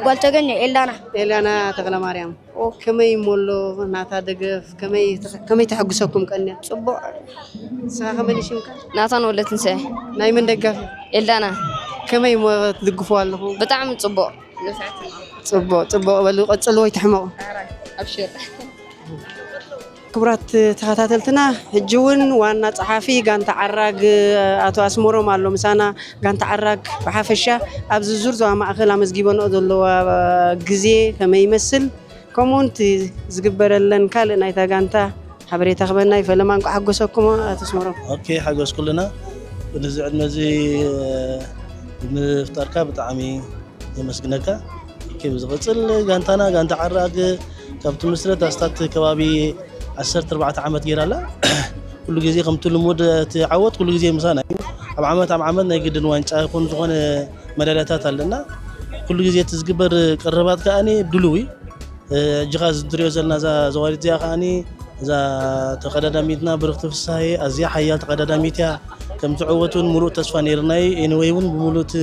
ጓል ተገኘ ኤልዳና። ኤልዳና ተኽለማርያም። ከመይ እሞ ኣሎ ናታ ደገፍ? ከመይ ከመይ ተሐግሰኩም ቀንያ? ጽቡቕ። ንስኻ ከመን ሽምካ? ናታን ወለ ትንሳኤ። ናይ መን ደጋፊ? ኤልዳና። ከመይ እሞ ትድግፉ ኣለኹ? ብጣዕሚ ጽቡቕ። ጽቡቕ ጽቡቕ በሉ፣ ቀጽሉ ወይ ትሕመቑ። ኣብሽር። ክቡራት ተኸታተልትና፣ ሕጂ እውን ዋና ጸሓፊ ጋንታ ዓራግ ኣቶ ኣስመሮም ኣሎ ምሳና። ጋንታ ዓራግ ብሓፈሻ ኣብዚ ዙር ዞባ ማእከል ኣመዝጊበንኦ ዘለዋ ግዜ ከመይ ይመስል፣ ከምኡ እውን እቲ ዝግበረለን ካልእ ናይታ ጋንታ ሓበሬታ ክበና ይፈለማ። እንኳዕ ሓጎሰኩም ኣቶ ኣስመሮም። ኦኬ፣ ሓጎስ ኩልና። ነዚ ዕድመ እዚ ብምፍጣርካ ብጣዕሚ የመስግነካ። ኦኬ፣ ብዝቕጽል ጋንታና፣ ጋንታ ዓራግ ካብ ትምስረት ኣስታት ከባቢ ዓሰርተ ኣርባዕተ ዓመት ገይራ ኣላ። ኩሉ ግዜ ከምቲ ልሙድ እቲ ዓወት ኩሉ ግዜ ምሳና እዩ። ኣብ ዓመት ኣብ ዓመት ናይ ግድን ዋንጫ ይኹን ዝኾነ መዳልያታት ኣለና። ኩሉ ግዜ እቲ ዝግበር ቅርርባት ከኣ ድሉው እዩ። እ፣ ሕጂ ኸኣ እዚ ንሪኦ ዘለና እዛ ዘዋሪት እዚኣ ከኣ እዛ ተቐዳዳሚትና ብርኽቲ ፍስሃየ ኣዝያ ሓያል ተቐዳዳሚት እያ። ከም ትዕወት እውን ምሉእ ተስፋ ነይርና እዩ። ኤኒወይ እውን ብምሉእ እቲ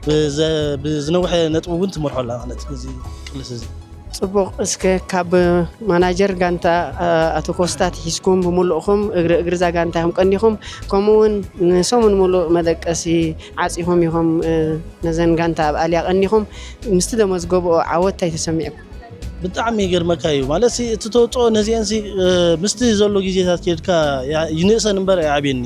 ብዘ-፣ ብዝነውሐ ነጥቢ እውን ትመርሖ ኣላ ማለት እዚ ቅልስ እዚ። ጽቡቕ። እስከ ካብ ማናጀር ጋንታ፣ እ፣ ኣቶ ኮስታ ትሒዝኩም ብምሉእኹም እግሪ እግሪ እዛ ጋንታ ኢኹም ቀኒኹም፣ ከምኡ እውን ንሰሙን ምሉእ መደቀሲ ዓጺኹም ኢኹም፣ እ፣ ነዘን ጋንታ ኣብ ኣልያ ቀኒኹም። ምስቲ ዘመዝገብኦ ዓወት እንታይ ተሰሚዕኩም? ብጣዕሚ ይገርመካ እዩ። ማለት ሲ፣ እቲ ተውጽኦ ነዚአን ሲ፣ እ፣ ምስቲ ዘሎ ግዜታት ኬድካ ያ-፣ ይንእሰን እምበር ኣይዓብየኒ።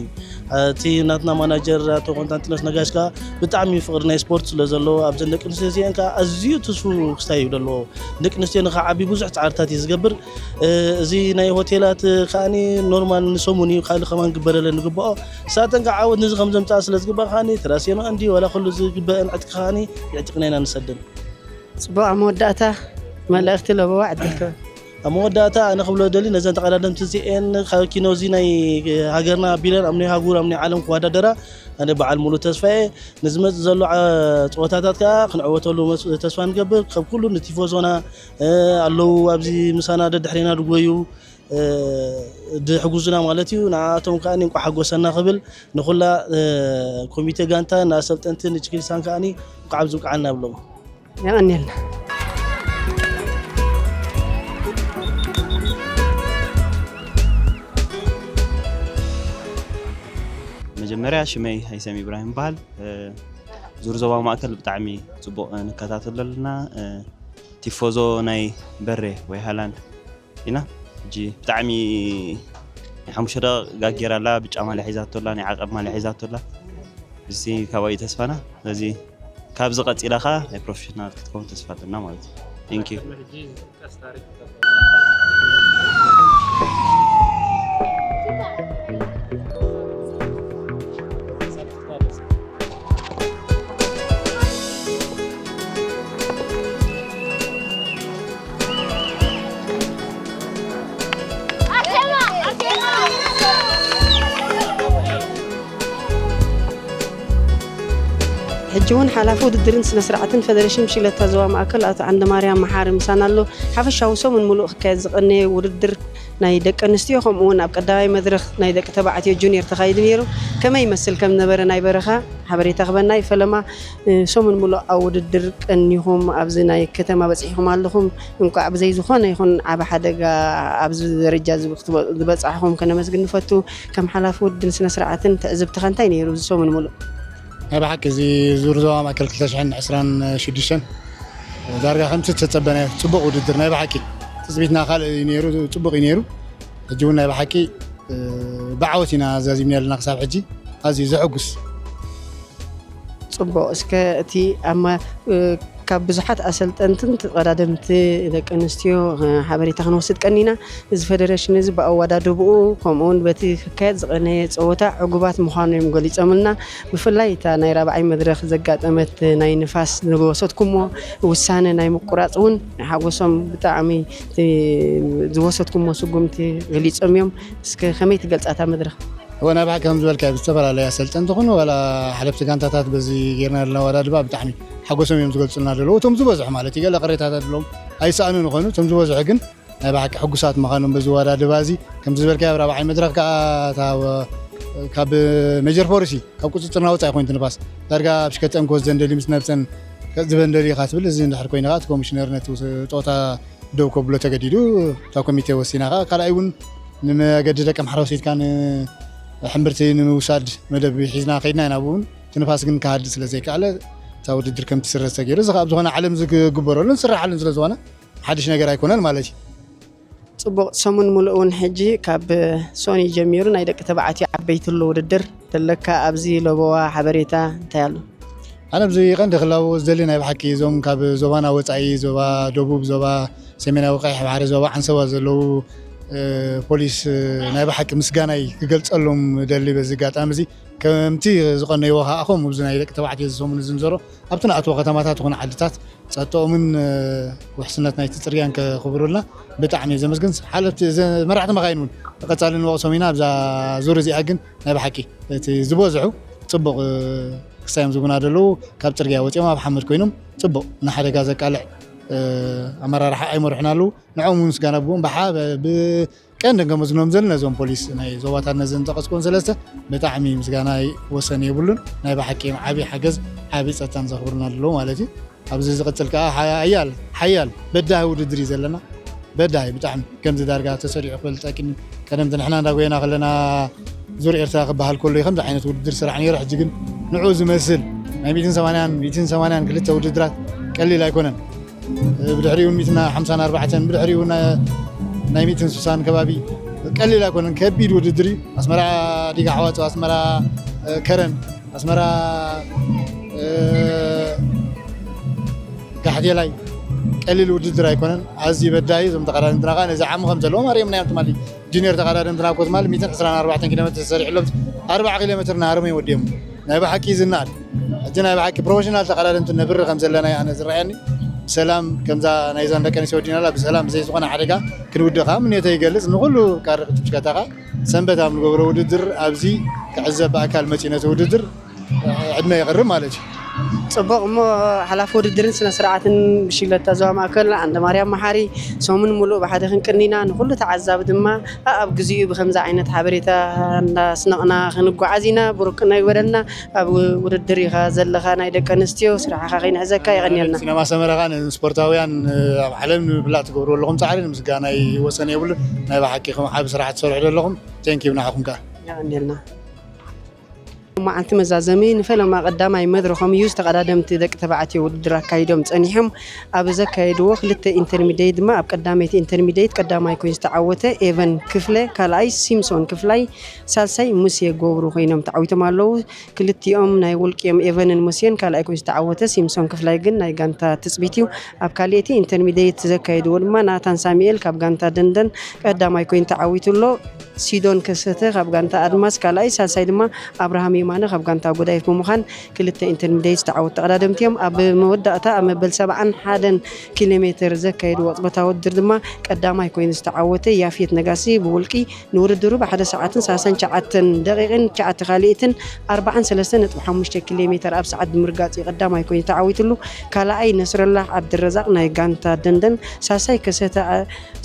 እቲ ናትና ማናጀር ኣቶ ኮንስታንቲኖስ ነጋሽ ከኣ ብጣዕሚ ፍቕሪ ናይ ስፖርት ስለ ዘለዎ ኣብዘን ደቂ ኣንስትዮ እዚአን ከኣ ኣዝዩ ትስፉው ክስታይ እዩ ዘለዎ። ደቂ ኣንስትዮ ንኽዓቢ ብዙሕ ጻዕርታት እዩ ዝገብር። እ፣ እዚ ናይ ሆቴላት ከኣኒ ኖርማል ንሰሙን እዩ፣ ካልእ ከማን ክግበረለን ዝግብኦ። ንሳተን ከኣ ዓወት ነዚ ከም ዘምጽኣ ስለ ዝግባእ ከኣኒ ተራስየንኦ እንዲ ዋላ ኩሉ ዝግበአን ዕጥቂ ከኣኒ የዕጢቕና ኢና ንሰደን። ጽቡቕ፣ ኣብ መወዳእታ መልእኽቲ ለበዋ ዕድል ክህብ። ኣብ መወዳእታ ኣነ ክብሎ ደሊ ነዘን ተቐዳደምቲ እዚኤን ካብ ኪኖ እዚ ናይ ሃገርና ኣቢለን ኣብ ናይ ሃጉር ኣብ ናይ ዓለም ክወዳደራ ኣነ በዓል ሙሉ ተስፋ እየ። ንዝመጽእ ዘሎ ዓ-፣ ጸወታታት ከኣ ክንዕወተሉ መስ-፣ ተስፋ ንገብር። ካብ ኩሉ ንቲፎዞና፣ እ፣ ኣለዉ ኣብዚ ምሳና ደድሕሬና ድጎዩ፣ እ፣ ድሕጉዙና ማለት እዩ። ንዓኣቶም ከኣ እንቋዕ ሓጎሰና ክብል ንኹላ፣ እ፣ ኮሚቴ ጋንታ ንኣሰልጠንቲ ንችክሊሳን ከኣ እንቋዕ ኣብዚ ብቅዓና እብሎም። የቐንየልና። መጀመርያ ሽመይ ሃይሰም ኢብራሂም ይበሃል። እ፣ ዙር ዞባ ማእከል ብጣዕሚ ጽቡቕ ንከታተሎ ኣለና። እ፣ ቲፎዞ ናይ በሬ ወይ ሃላንድ ኢና። ሕጂ ብጣዕሚ ናይ ሓሙሽተ ደቂቕ ጋግ ጌራ ኣላ፣ ብጫ ማልያ ሒዛቶ ኣላ፣ ናይ ዓቐብ ማልያ ሒዛቶ ኣላ። እዚ ካብኣ እዩ ተስፋና። ስለዚ ካብዚ ቀጺላ ኸኣ ናይ ፕሮፌሽናል ክትከውን ተስፋ ኣለና ማለት እዩ። Thank you። ሕጂ እውን ሓላፊ ውድድርን ስነ ስርዓትን ፈደረሽን ብሽክለታ ዞባ ማእከል ኣቶ ዓንደማርያም መሓሪ ምሳና ኣሎ። ሓፈሻዊ ሰሙን ሙሉእ ክካየድ ዝቐነየ ውድድር ናይ ደቂ ኣንስትዮ፣ ከምኡ እውን ኣብ ቀዳማይ መድረኽ ናይ ደቂ ተባዕትዮ ጁኒየር ተኻይዱ ነይሩ። ከመይ ይመስል ከም ነበረ ናይ በረኻ ሓበሬታ ክበና እዩ። ፈለማ፣ እ፣ ሰሙን ሙሉእ ኣብ ውድድር ቀኒኹም ኣብዚ ናይ ከተማ በጺሕኩም ኣለኹም። እንቋዕ ብዘይ ዝኾነ ይኹን ዓቢ ሓደጋ ኣብዚ ደረጃ እዚ ክትበ-፣ ዝበጻሕኹም ከነመስግን ንፈቱ። ከም ሓላፊ ውድድርን ስነ ስርዓትን ትዕዝብትኻ እንታይ ነይሩ እዚ ሰሙን ሙሉእ? ናይ ብሓቂ እዚ ዙር ዞባ ማእከል ክልተ ሽሕን ዕስራን ሽዱሽተን ዳርጋ ከምቲ ዝተጸበናዮ ጽቡቕ ውድድር ናይ ብሓቂ ትጽቢትና ካልእ እዩ ነይሩ፣ ጽቡቕ እዩ ነይሩ። ሕጂ እውን ናይ ብሓቂ፣ እ፣ ብዓወት ኢና ዛዚምና ኣለና ክሳብ ሕጂ። ኣዝዩ ዘሐጉስ። ጽቡቕ። እስከ እቲ ኣብ ማ-፣ እ፣ ካብ ብዙሓት ኣሰልጠንትን ተቐዳደምቲ ደቂ ኣንስትዮ፣ እ፣ ሓበሬታ ክንወስድ ቀኒና። እዚ ፈደረሽን እዚ ብኣወዳድብኡ፣ ከምኡውን በቲ ክካየድ ዝቐነየ ጸወታ ዕጉባት ምዃኖም ገሊጾምልና። ብፍላይ እታ ናይ ራብዓይ መድረኽ ዘጋጠመት ናይ ንፋስ ዝወሰድኩሞ ውሳነ ናይ ምቁራጽ እውን ሓጎሶም ብጣዕሚ እቲ ዝወሰድኩሞ ስጉምቲ ገሊጾም እዮም። እስከ ከመይ ትገልጻ እታ መድረኽ? እወ፣ ናይ ብሓቂ ከም ዝበልካዮ፣ ብዝተፈላለየ ኣሰልጠንቲ ኹኑ ዋላ ሓለፍቲ ጋንታታት በዚ ጌርና ዘለና ኣወዳድባ ብጣዕሚ ሓጎሶም እዮም ዝገልጹልና ዘለዉ። እቶም ዝበዝሑ ማለት እዩ፣ ገለ ቅሬታታት ኣለዎም፣ ኣይሰኣኑን ይኾኑ። እቶም ዝበዝሑ ግን ናይ ብሓቂ ሕጉሳት ምዃኖም በዚ ኣወዳድባ እዚ፣ ከም ዝበልካዮ ኣብ ራብዓይ መድረኽ ከኣ እታ ወ-፣ ካብ ሜጀር ፎርሲ ካብ ቁጽጽርና ወጻኢ ኮይንት ንፋስ ዳርጋ ኣብ ሽከተን ክወስደን ደልዩ ምስ ነብሰን ዝበን ደልዩ ኢኻ ትብል። እዚ እንድሕር ኮይኑ ከኣ እቲ ኮሚሽነር ነቲ ውስ-፣ ጸወታ ደው ከብሎ ተገዲዱ። እታ ኮሚቴ ወሲና ከዓ ካልኣይ እውን ንመገዲ ደቀምሓረ ወሲድካ ንሕምብርቲ ንምውሳድ መደብ ሒዝና ከይድና ኢና። ብኡ እውን እቲ ንፋስ ግን ክሃድእ ስለ ዘይከኣለ እታ ውድድር ከም ትስረዝ ተገይሩ። እዚ ከዓ ኣብ ዝኾነ ዓለም ዝግበረሉን ዝስራሓሉን ስለ ዝኾነ ሓድሽ ነገር ኣይኮነን ማለት እዩ። ፅቡቕ ሰሙን ሙሉእ እውን ሕጂ ካብ ሶኒ ጀሚሩ ናይ ደቂ ተባዕትዮ ዓበይቲ ኣሎ ውድድር ዘለካ ኣብዚ ለበዋ ሓበሬታ እንታይ ኣሎ? ኣነ ኣብዚ ቀንዲ ክላቦ ዝደሊ ናይ ብሓቂ እዞም ካብ ዞባና ወፃኢ ዞባ ደቡብ፣ ዞባ ሰሜናዊ ቀይሕ ባሕሪ፣ ዞባ ዓንሰባ ዘለዉ ፖሊስ ናይ ብሓቂ ምስጋናይ ክገልፀሎም ደሊ። በዚ ኣጋጣሚ እዚ ከምቲ ዝቐነይዎ ከኣኹም ኣብዚ ናይ ደቂ ተባዕትዮ እዚ ሰሙን ዝንዘሮ ኣብቲ ንኣትዎ ከተማታት ይኹን ዓድታት ፀጥኦምን ውሕስነት ናይቲ ፅርግያን ከኽብሩልና ብጣዕሚ እየ ዘመስግን። ሓለፍቲ መራሕቲ መኻይን እውን ተቐፃሊ ንወቕሶም ኢና። ኣብዛ ዙር እዚኣ ግን ናይ ብሓቂ እቲ ዝበዝሑ ፅቡቕ ክሳዮም ዝጉና ዘለዉ ካብ ፅርግያ ወፂኦም ኣብ ሓመድ ኮይኖም ፅቡቕ ንሓደጋ ዘቃልዕ ኣመራርሓ ኣይመርሑን ኣለዉ። ንዕኦም ምስጋና ብዎም ብሓ ቀንዲ ከመስግኖም ዘል ነዞም ፖሊስ ናይ ዞባታት ነዘን ጠቐስኩን ሰለስተ ብጣዕሚ ምስጋና ወሰን የብሉን። ናይ ብሓቂ ዓብዪ ሓገዝ ዓብዪ ፀጥታን ዘኽብሩና ኣለዉ ማለት እዩ። ኣብዚ ዝቕፅል ከዓ ሓያል ሓያል በዳሂ ውድድር እዩ ዘለና። በዳሂ ብጣዕሚ ከምዚ ዳርጋ ተሰሪዑ ክበልፀኪ ቀደምቲ ንሕና እንዳጎየና ከለና ዙር ኤርትራ ክበሃል ከሎ ከምዚ ዓይነት ውድድር ስራሕ ነይሩ። ሕጂ ግን ንዑ ዝመስል ናይ ሚእትን ሰማንያን ሚእትን ሰማንያን ክልተ ውድድራት ቀሊል ኣይኮነን። ብድሕሪኡ ሚእትን ሓምሳን ኣርባዕተን ብድሕሪኡ ናይ ሚእትን ስሳን ከባቢ ቀሊል ኣይኮነን። ከቢድ ውድድር እዩ። ኣስመራ ዲጋ ሓዋፅው፣ ኣስመራ ከረን፣ ኣስመራ ጋሕቴላይ ቀሊል ውድድር ኣይኮነን። ኣዝዩ በዳሂ። እዞም ተቐዳደምትና ከዓ ነዚ ዓሙ ከም ዘለዎም ኣርእዮምና እዮም ትማሊ። ጁኒየር ተቐዳደምትና እኮ ትማሊ ሚእትን ዕስራን ኣርባዕተን ኪሎ ሜትር ተሰሪሕሎም ኣርባዓ ኪሎ ሜትር እናሃረሙ እዮም ወዲኦም። ናይ ብሓቂ ዝነኣድ ሕጂ ናይ ብሓቂ ፕሮፌሽናል ተቐዳደምቲ ነብሪ ከም ዘለና እዩ ኣነ ዝረኣየኒ። ብሰላም ከምዛ ናይዛን ደቂ ኣንስትዮ ወዲናላ ብሰላም ብዘይ ዝኾነ ሓደጋ ክንውድእ ከዓ ምንዮተይ ይገልፅ። ንኩሉ ቃሪ ክትሽከታ ከዓ ሰንበት ኣብ ንገብሮ ውድድር ኣብዚ ክዕዘብ ብኣካል መፂኡ ነቲ ውድድር ዕድመ የቕርብ ማለት እዩ። ፅቡቕ እሞ ሓላፊ ውድድርን ስነ ስርዓትን ብሽግለታ ዞባ ማእከል ኣንደ ማርያም መሓሪ ሰሙን ሙሉእ ብሓደ ክንቅኒና ንኩሉ ተዓዛቢ ድማ ኣብ ግዜኡ ብከምዚ ዓይነት ሓበሬታ እንዳስነቕና ክንጓዓዝ ኢና። ብሩክ ክነግበረልና ኣብ ውድድር ኢኻ ዘለኻ ናይ ደቂ ኣንስትዮ ስራሕኻ ከይንሕዘካ የቐንየልና። ሲነማ ሰመረ ኸዓ ንስፖርታውያን ኣብ ዓለም ንምፍላጥ ትገብሩ ኣለኹም ፃዕሪ ንምስጋና ይወሰን የብሉን። ናይ ብሓቂ ከም ዓቢ ስራሕ ትሰርሑ ዘለኹም ቴንኪዩ ንዓኹም ከኣ። የቐንየልና። መዓልቲ መዛዘሚ ንፈለማ ቀዳማይ መድረኾም እዩ። ዝተቐዳደምቲ ደቂ ተባዕትዮ ውድድር ኣካይዶም ጸኒሖም ኣብ ዘካየድዎ ክልተ ኢንተርሚዲየት ድማ ኣብ ቀዳመይቲ ኢንተርሚዲየት ቀዳማይ ኮይኑ ዝተዓወተ ኤቨን ክፍለ፣ ካልኣይ ሲምሶን ክፍላይ፣ ሳልሳይ ሙሴ ገብሩ ኮይኖም ተዓዊቶም ኣለዉ። ክልቲኦም ናይ ውልቂኦም ኤቨንን ሙሴን ካልኣይ ኮይኑ ዝተዓወተ ሲምሶን ክፍላይ ግን ናይ ጋንታ ትጽቢት እዩ። ኣብ ካልኣይቲ ኢንተርሚዲየት ዘካየድዎ ድማ ናታን ሳሙኤል ካብ ጋንታ ደንደን ቀዳማይ ኮይኑ ተዓዊቱ ኣሎ። ሲዶን ከሰተ ካብ ጋንታ ኣድማስ ካልኣይ፣ ሳልሳይ ድማ ኣብርሃም የማነ ካብ ጋንታ ጎዳይፍ ብምዃን ክልተ ኢንተርሚዲየት ዝተዓወቱ ተቐዳደምቲ እዮም። ኣብ መወዳእታ ኣብ መበል ሰብዓን ሓደን ኪሎ ሜትር ዘካየድዎ ቅጽበታዊ ውድድር ድማ ቀዳማይ ኮይኑ ዝተዓወተ ያፌት ነጋሲ ብውልቂ ንውድድሩ ብሓደ ሰዓትን ሰላሳን ትሽዓተን ደቂቕን ትሽዓተ ካልኢትን ኣርባዓን ሰለስተን ነጥቢ ሓሙሽተ ኪሎ ሜትር ኣብ ሰዓት ብምርጋጽ እዩ ቀዳማይ ኮይኑ ተዓዊትሉ። ካልኣይ ነስረላህ ዓብድረዛቕ ናይ ጋንታ ደንደን፣ ሳልሳይ ከሰተ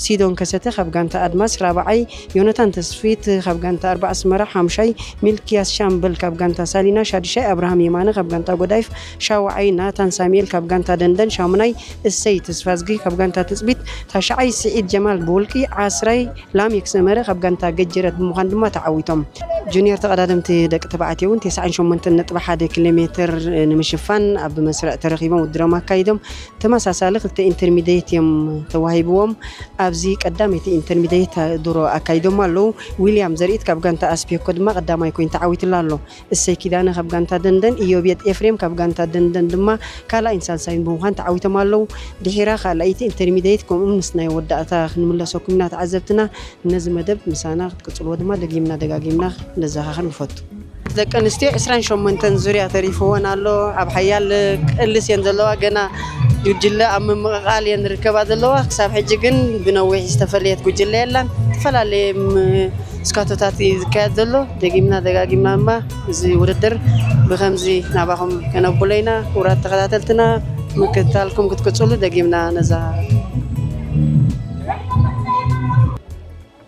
ሲዶን ከሰተ ካብ ጋንታ ኣድማስ፣ ራብዓይ ዮናታን ተስፊት ካብ ጋንታ ኣርባ ኣስመራ፣ ሓምሻይ ሚልክያስ ሻምበል ካብ ጋንታ ሳሊና፣ ሻድሻይ ኣብርሃም የማነ ካብ ጋንታ ጎዳይፍ፣ ሻውዓይ ናታን ሳሙኤል ካብ ጋንታ ደንደን፣ ሻሙናይ እሰይ ተስፋዝጊ ካብ ጋንታ ትጽቢት፣ ታሽዓይ ስዒድ ጀማል ብውልቂ፣ ዓስራይ ላሜክ ሰመረ ካብ ጋንታ ገጀረት ብምዃን ድማ ተዓዊቶም። ጁኒየር ተቐዳደምቲ ደቂ ተባዕትዮ እውን ተስዓን ሸሞንተን ነጥቢ ሓደ ኪሎ ሜትር ንምሽፋን ኣብ መስርዕ ተረኺቦም ውድድሮም ኣካይዶም። ተመሳሳሊ ክልተ ኢንተርሚዲየት እዮም ተዋሂብዎም። ኣብዚ ቀዳመይቲ ኢንተርሚዲየት ድሮ ኣካይዶም ኣለዉ። ዊልያም ዘርኢት ካብ ጋንታ ኣስፔኮ ድማ ቀዳማይ ኮይኑ ተዓዊትሉ ኣሎ። እሰይ ኪዳነ ካብ ጋንታ ደንደን፣ ኢዮቤድ ኤፍሬም ካብ ጋንታ ደንደን ድማ ካልኣይን ሳልሳይን ብምዃን ተዓዊቶም ኣለዉ። ድሒራ ካልኣይቲ ኢንተርሚዲየት ከምኡ ምስ ናይ ወዳእታ ክንምለሰኩም ኢና ተዓዘብትና። ነዚ መደብ ምሳና ክትቅጽልዎ ድማ ደጊምና ደጋጊምና ነዘኻኽር ንፈቱ። ደቂ ኣንስትዮ ዕስራን ሸሞንተን ዙርያ ተሪፍወን ኣሎ። ኣብ ሓያል ቅልስ እየን ዘለዋ። ገና ጉጅለ ኣብ ምምቕቓል እየን ዝርከባ ዘለዋ። ክሳብ ሕጂ ግን ብነዊሕ ዝተፈለየት ጉጅለ የላን። ዝተፈላለየ ም-፣ እስካቶታት እዩ ዝካየድ ዘሎ። ደጊምና ደጋጊምና ድማ እዚ ውድድር ብኸምዚ ናባኹም ከነብሎ ኢና። ክቡራት ተኸታተልትና ምክትታልኩም ክትቅጽሉ ደጊምና ነዘኻኽር።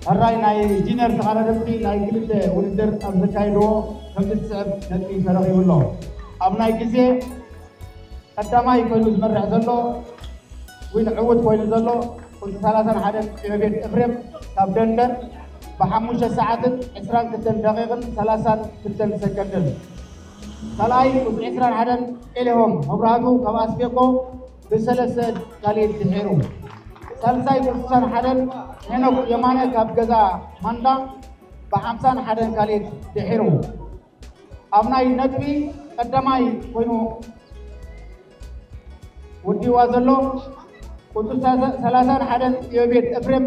ሕራይ ናይ ጂነር ተቐዳደምቲ ናይ ክልተ ውድድር ኣብ ዘካየድዎ ከምዚ ዝስዕብ ነጥቢ ተረኺቡ ኣሎ። ኣብ ናይ ግዜ ቀዳማይ ኮይኑ ዝመርሕ ዘሎ ወይ ዕዉት ኮይኑ ዘሎ ቁጽሪ ሰላሳን ሓደን ኢዮቤድ ኤፍሬም ካብ ደንደን ብሓሙሽተ ሰዓትን ዕስራን ክልተን ደቂቕን ሰላሳን ክልተን ሰከንድን። ካልኣይ ቁጽሪ ዕስራን ሓደን ኤሌሆም መብራህቱ ካብ ኣስቤቆ ብሰለስተ ካልኢት ድሒሩ። ሳልሳይ ቁጽሪ ስሳን ሓደን ሄኖክ የማነ ካብ ገዛ ማንዳ ብሓምሳን ሓደን ካልኢት ድሒሩ። ኣብ ናይ ነጥቢ ቀዳማይ ኮይኑ ውዲዋ ዘሎ ቁጽሪ ሰላሳን ሓደን ኢዮቤድ ኤፍሬም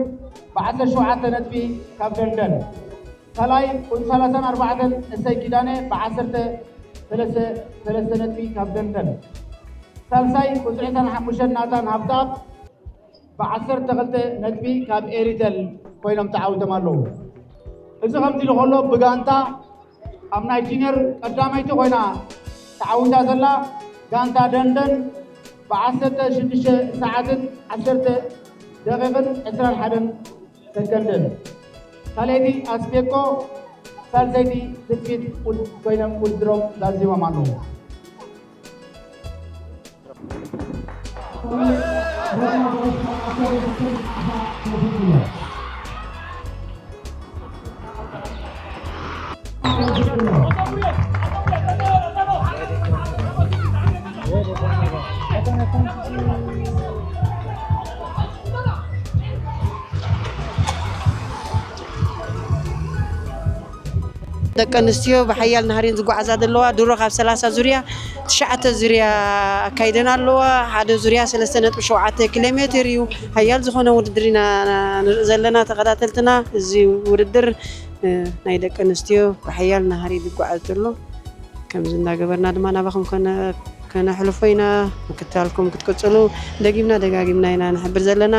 ብዓሰርተ ሸውዓተ ነጥቢ ካብ ደንደን። ካልኣይ ቁጽሪ ሰላሳን ኣርባዕተን እሰይ ኪዳነ ብዓሰርተ ሰለስተ ነጥቢ ካብ ደንደን። ሳልሳይ ቁጽሪ ዕስራን ሓሙሽተን ናታን ሃብተኣብ ብዓሰርተ ክልተ ነጥቢ ካብ ኤሪተል ኮይኖም ተዓዊቶም ኣለዉ። እዚ ከምዚ ኢሉ ከሎ ብጋንታ ኣብ ናይ ጁኒየር ቀዳመይቲ ኮይና ተዓዊታ ዘላ ጋንታ ደንደን ብዓሰርተ ሽዱሽተ ሰዓትን ዓሰርተ ደቂቕን ዕስራን ሓደን ሰከንድን። ካልኣይቲ ኣስቤኮ፣ ሳልሰይቲ ትጽቢት ውድ-፣ ኮይኖም ውድድሮም ዛዚሞም ኣለዉ። ደቂ ኣንስትዮ ብሓያል ናህሪን ዝጓዓዛ ዘለዋ ድሮ ካብ ሰላሳ ዙርያ ትሽዓተ ዙርያ ኣካይደን ኣለዋ። ሓደ ዙርያ ሰለስተ ነጥቢ ሸውዓተ ኪሎ ሜትር እዩ። ሓያል ዝኾነ ውድድር ኢና ንርኢ ዘለና ተኸታተልትና። እዚ ውድድር፣ እ፣ ናይ ደቂ ኣንስትዮ ብሓያል ናህሪ ዝጓዓዝ ዘሎ። ከምዚ እናገበርና ድማ ናባኹም ከነ-፣ ከነሕልፎ ኢና። ምክትታልኩም ክትቅጽሉ ደጊምና ደጋጊምና ኢና ንሕብር ዘለና።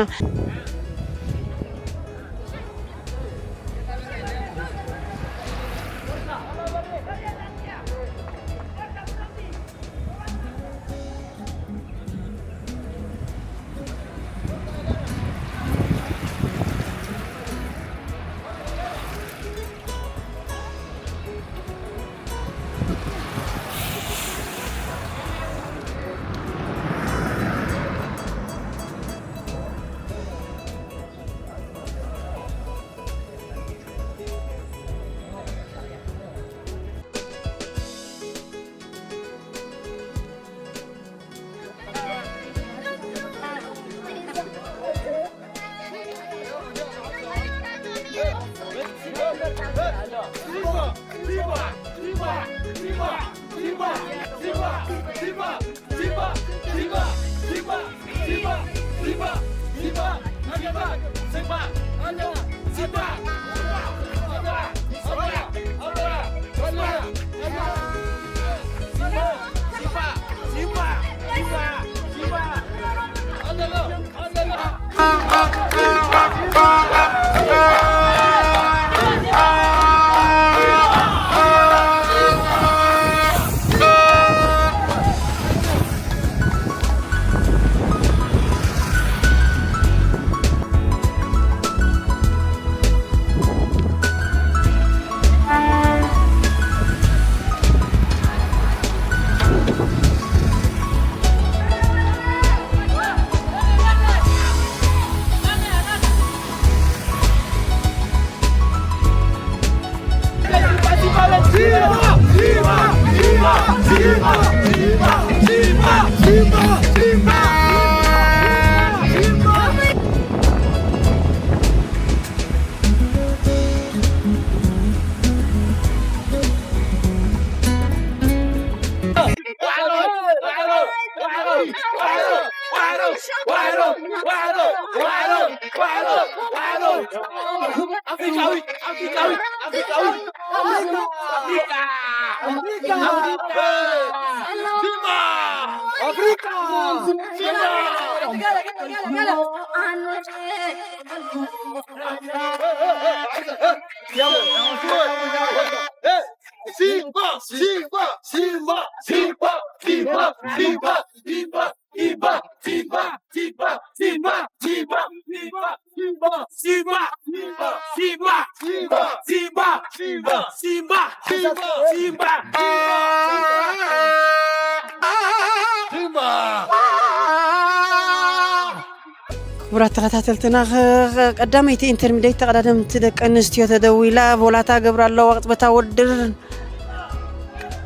ክቡራት ተኸታተልትና፣ ኸ-፣ ኸ-፣ ቀዳመይቲ ኢንተርሚዲየት ተቐዳደምቲ ደቂ ኣንስትዮ ተደዊላ፣ ቦላታ ገብራ ኣለዋ። ቅጽበታ ውድድር፣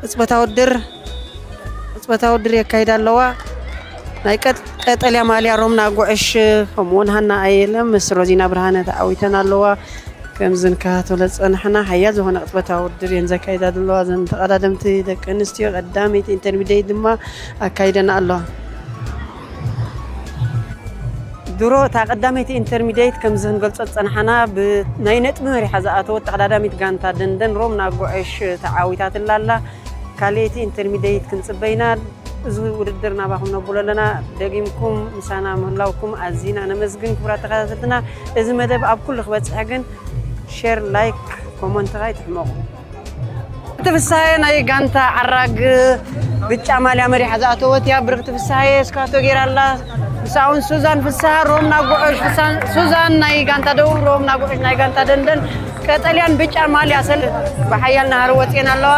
ቅጽበታ ውድድር፣ ቅጽበታ ውድድር የካይዳ ኣለዋ። ናይ ቀጥ-፣ ቀጠልያ ማልያ ሮምና ጉዕሽ፣ ከምኡውን ሃና ኣየለ ምስ ሮዚና ብርሃነ ተዓዊተን ኣለዋ። ከምዚ ንከታተሎ ዝጸናሕና፣ ሓያል ዝኾነ ቅጽበታዊ ውድድር እየን ዘካይዳ ዘለዋ። እዘን ተቐዳደምቲ ደቂ ኣንስትዮ ቀዳመይቲ ኢንተርሚዲየት ድማ ኣካይደን ኣለዋ። ድሮ እታ ቀዳመይቲ ኢንተርሚዲየት ከምዚ ክንገልጾ ዝጸናሕና፣ ብናይ ነጥቢ መሪሓ ዝኣተወት ተቐዳዳሚት ጋንታ ደንደን ሮምና ጉዕሽ ተዓዊታትላ ኣላ። ካልኣይቲ ኢንተርሚዲየት ክንጽበ ኢና። እዚ ውድድር ናባኹም ነብሎ ኣለና። ደጊምኩም ምሳና ምህላውኩም ኣዚና ነመስግን። ክቡራት ተኸታተልትና፣ እዚ መደብ ኣብ ኩሉ ክበጽሕ ግን ሼር፣ ላይክ፣ ኮመንት ከይትሕመቑ። ብርክቲ ፍስሃየ ናይ ጋንታ ዓራግ ብጫ ማልያ መሪሓ ዝኣተወት እያ። ብርክቲ ፍስሃየ እስካቶ ገይራ ኣላ። ምስኣ እውን ሱዛን ፍስሃ፣ ሮምና ጉዕሽ፣ ፍሳን-፣ ሱዛን ናይ ጋንታ ደቡብ፣ ሮምና ጉዕሽ ናይ ጋንታ ደንደን፣ ቀጠልያን ብጫ ማልያ ሰል-፣ ብሓያል ናህሪ ወፅየን ኣለዋ።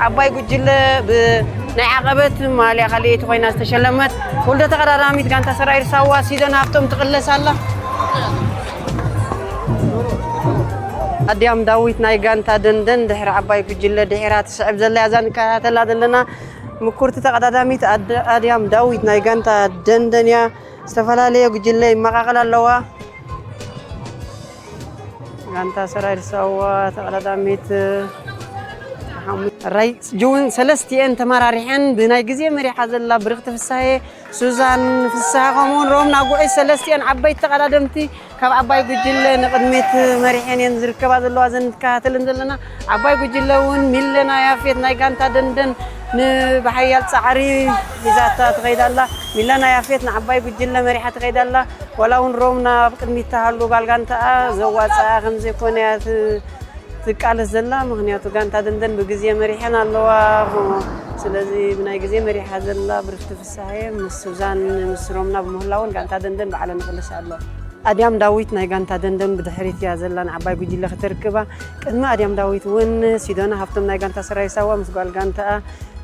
ዓባይ ጉጅለ ብ-፣ ናይ ዓቐበት ማልያ ካልኣይቲ ኮይና ዝተሸለመት ውልዶ ተቐዳዳሚት ጋንታ ሰራዊት ሳዋ ሲዶን ሃብቶም ትቕለስ ኣላ። ኣድያም ዳዊት ናይ ጋንታ ደንደን ድሕሪ ዓባይ ጉጅለ ድሒራ ትስዕብ ዘላ እያ። እዛ ንከታተላ ዘለና ምኩርቲ ተቐዳዳሚት ኣድ-፣ ኣድያም ዳዊት ናይ ጋንታ ደንደን እያ። ዝተፈላለየ ጉጅለ ይመቓቐል ኣለዋ። ጋንታ ሰራዊት ሳዋ ተቐዳዳሚት ሓሙሽተ ራይ ጅውን ሰለስቲኤን ተመራሪሐን ብናይ ግዜ መሪሓ ዘላ ብርክቲ ፍሳሄ፣ ሱዛን ፍስሃ ከምኡውን ሮምና ጉዕሽ ሰለስቲኤን ዓበይቲ ተቐዳደምቲ ካብ ዓባይ ጉጅለ ንቕድሚት መሪሐን እየን ዝርከባ ዘለዋ። እዘን ንከታተለን ዘለና ዓባይ ጉጅለ እውን ሚለና ያፌት ናይ ጋንታ ደንደን ንብሓያል ጻዕሪ ሒዛታ ትኸይድ ኣላ። ሚለና ያፌት ንዓባይ ጉጅለ መሪሓ ትኸይድ ኣላ። ዋላ እውን ሮምና ኣብ ቅድሚት ተሃሉ ጓል ጋንታኣ ዘዋፅኣ ከም ዘይኮነ እያ ት-፣ ትቃለስ ዘላ። ምኽንያቱ ጋንታ ደንደን ብግዜ መሪሐን ኣለዋ። ስለዚ ብናይ ግዜ መሪሓ ዘላ ብርክቲ ፍስሃየ ምስ ሱዛን ምስ ሮምና ብምህላውን ጋንታ ደንደን ባዕለን ይቕልሳ ኣለዋ። ኣድያም ዳዊት ናይ ጋንታ ደንደን ብድሕሪት እያ ዘላ ንዓባይ ጉጅለ ክተርክባ። ቅድሚ ኣድያም ዳዊት እውን ሲዶና ሃብቶም ናይ ጋንታ ሰራዊት ሳዋ ምስ ጓል ጋንታኣ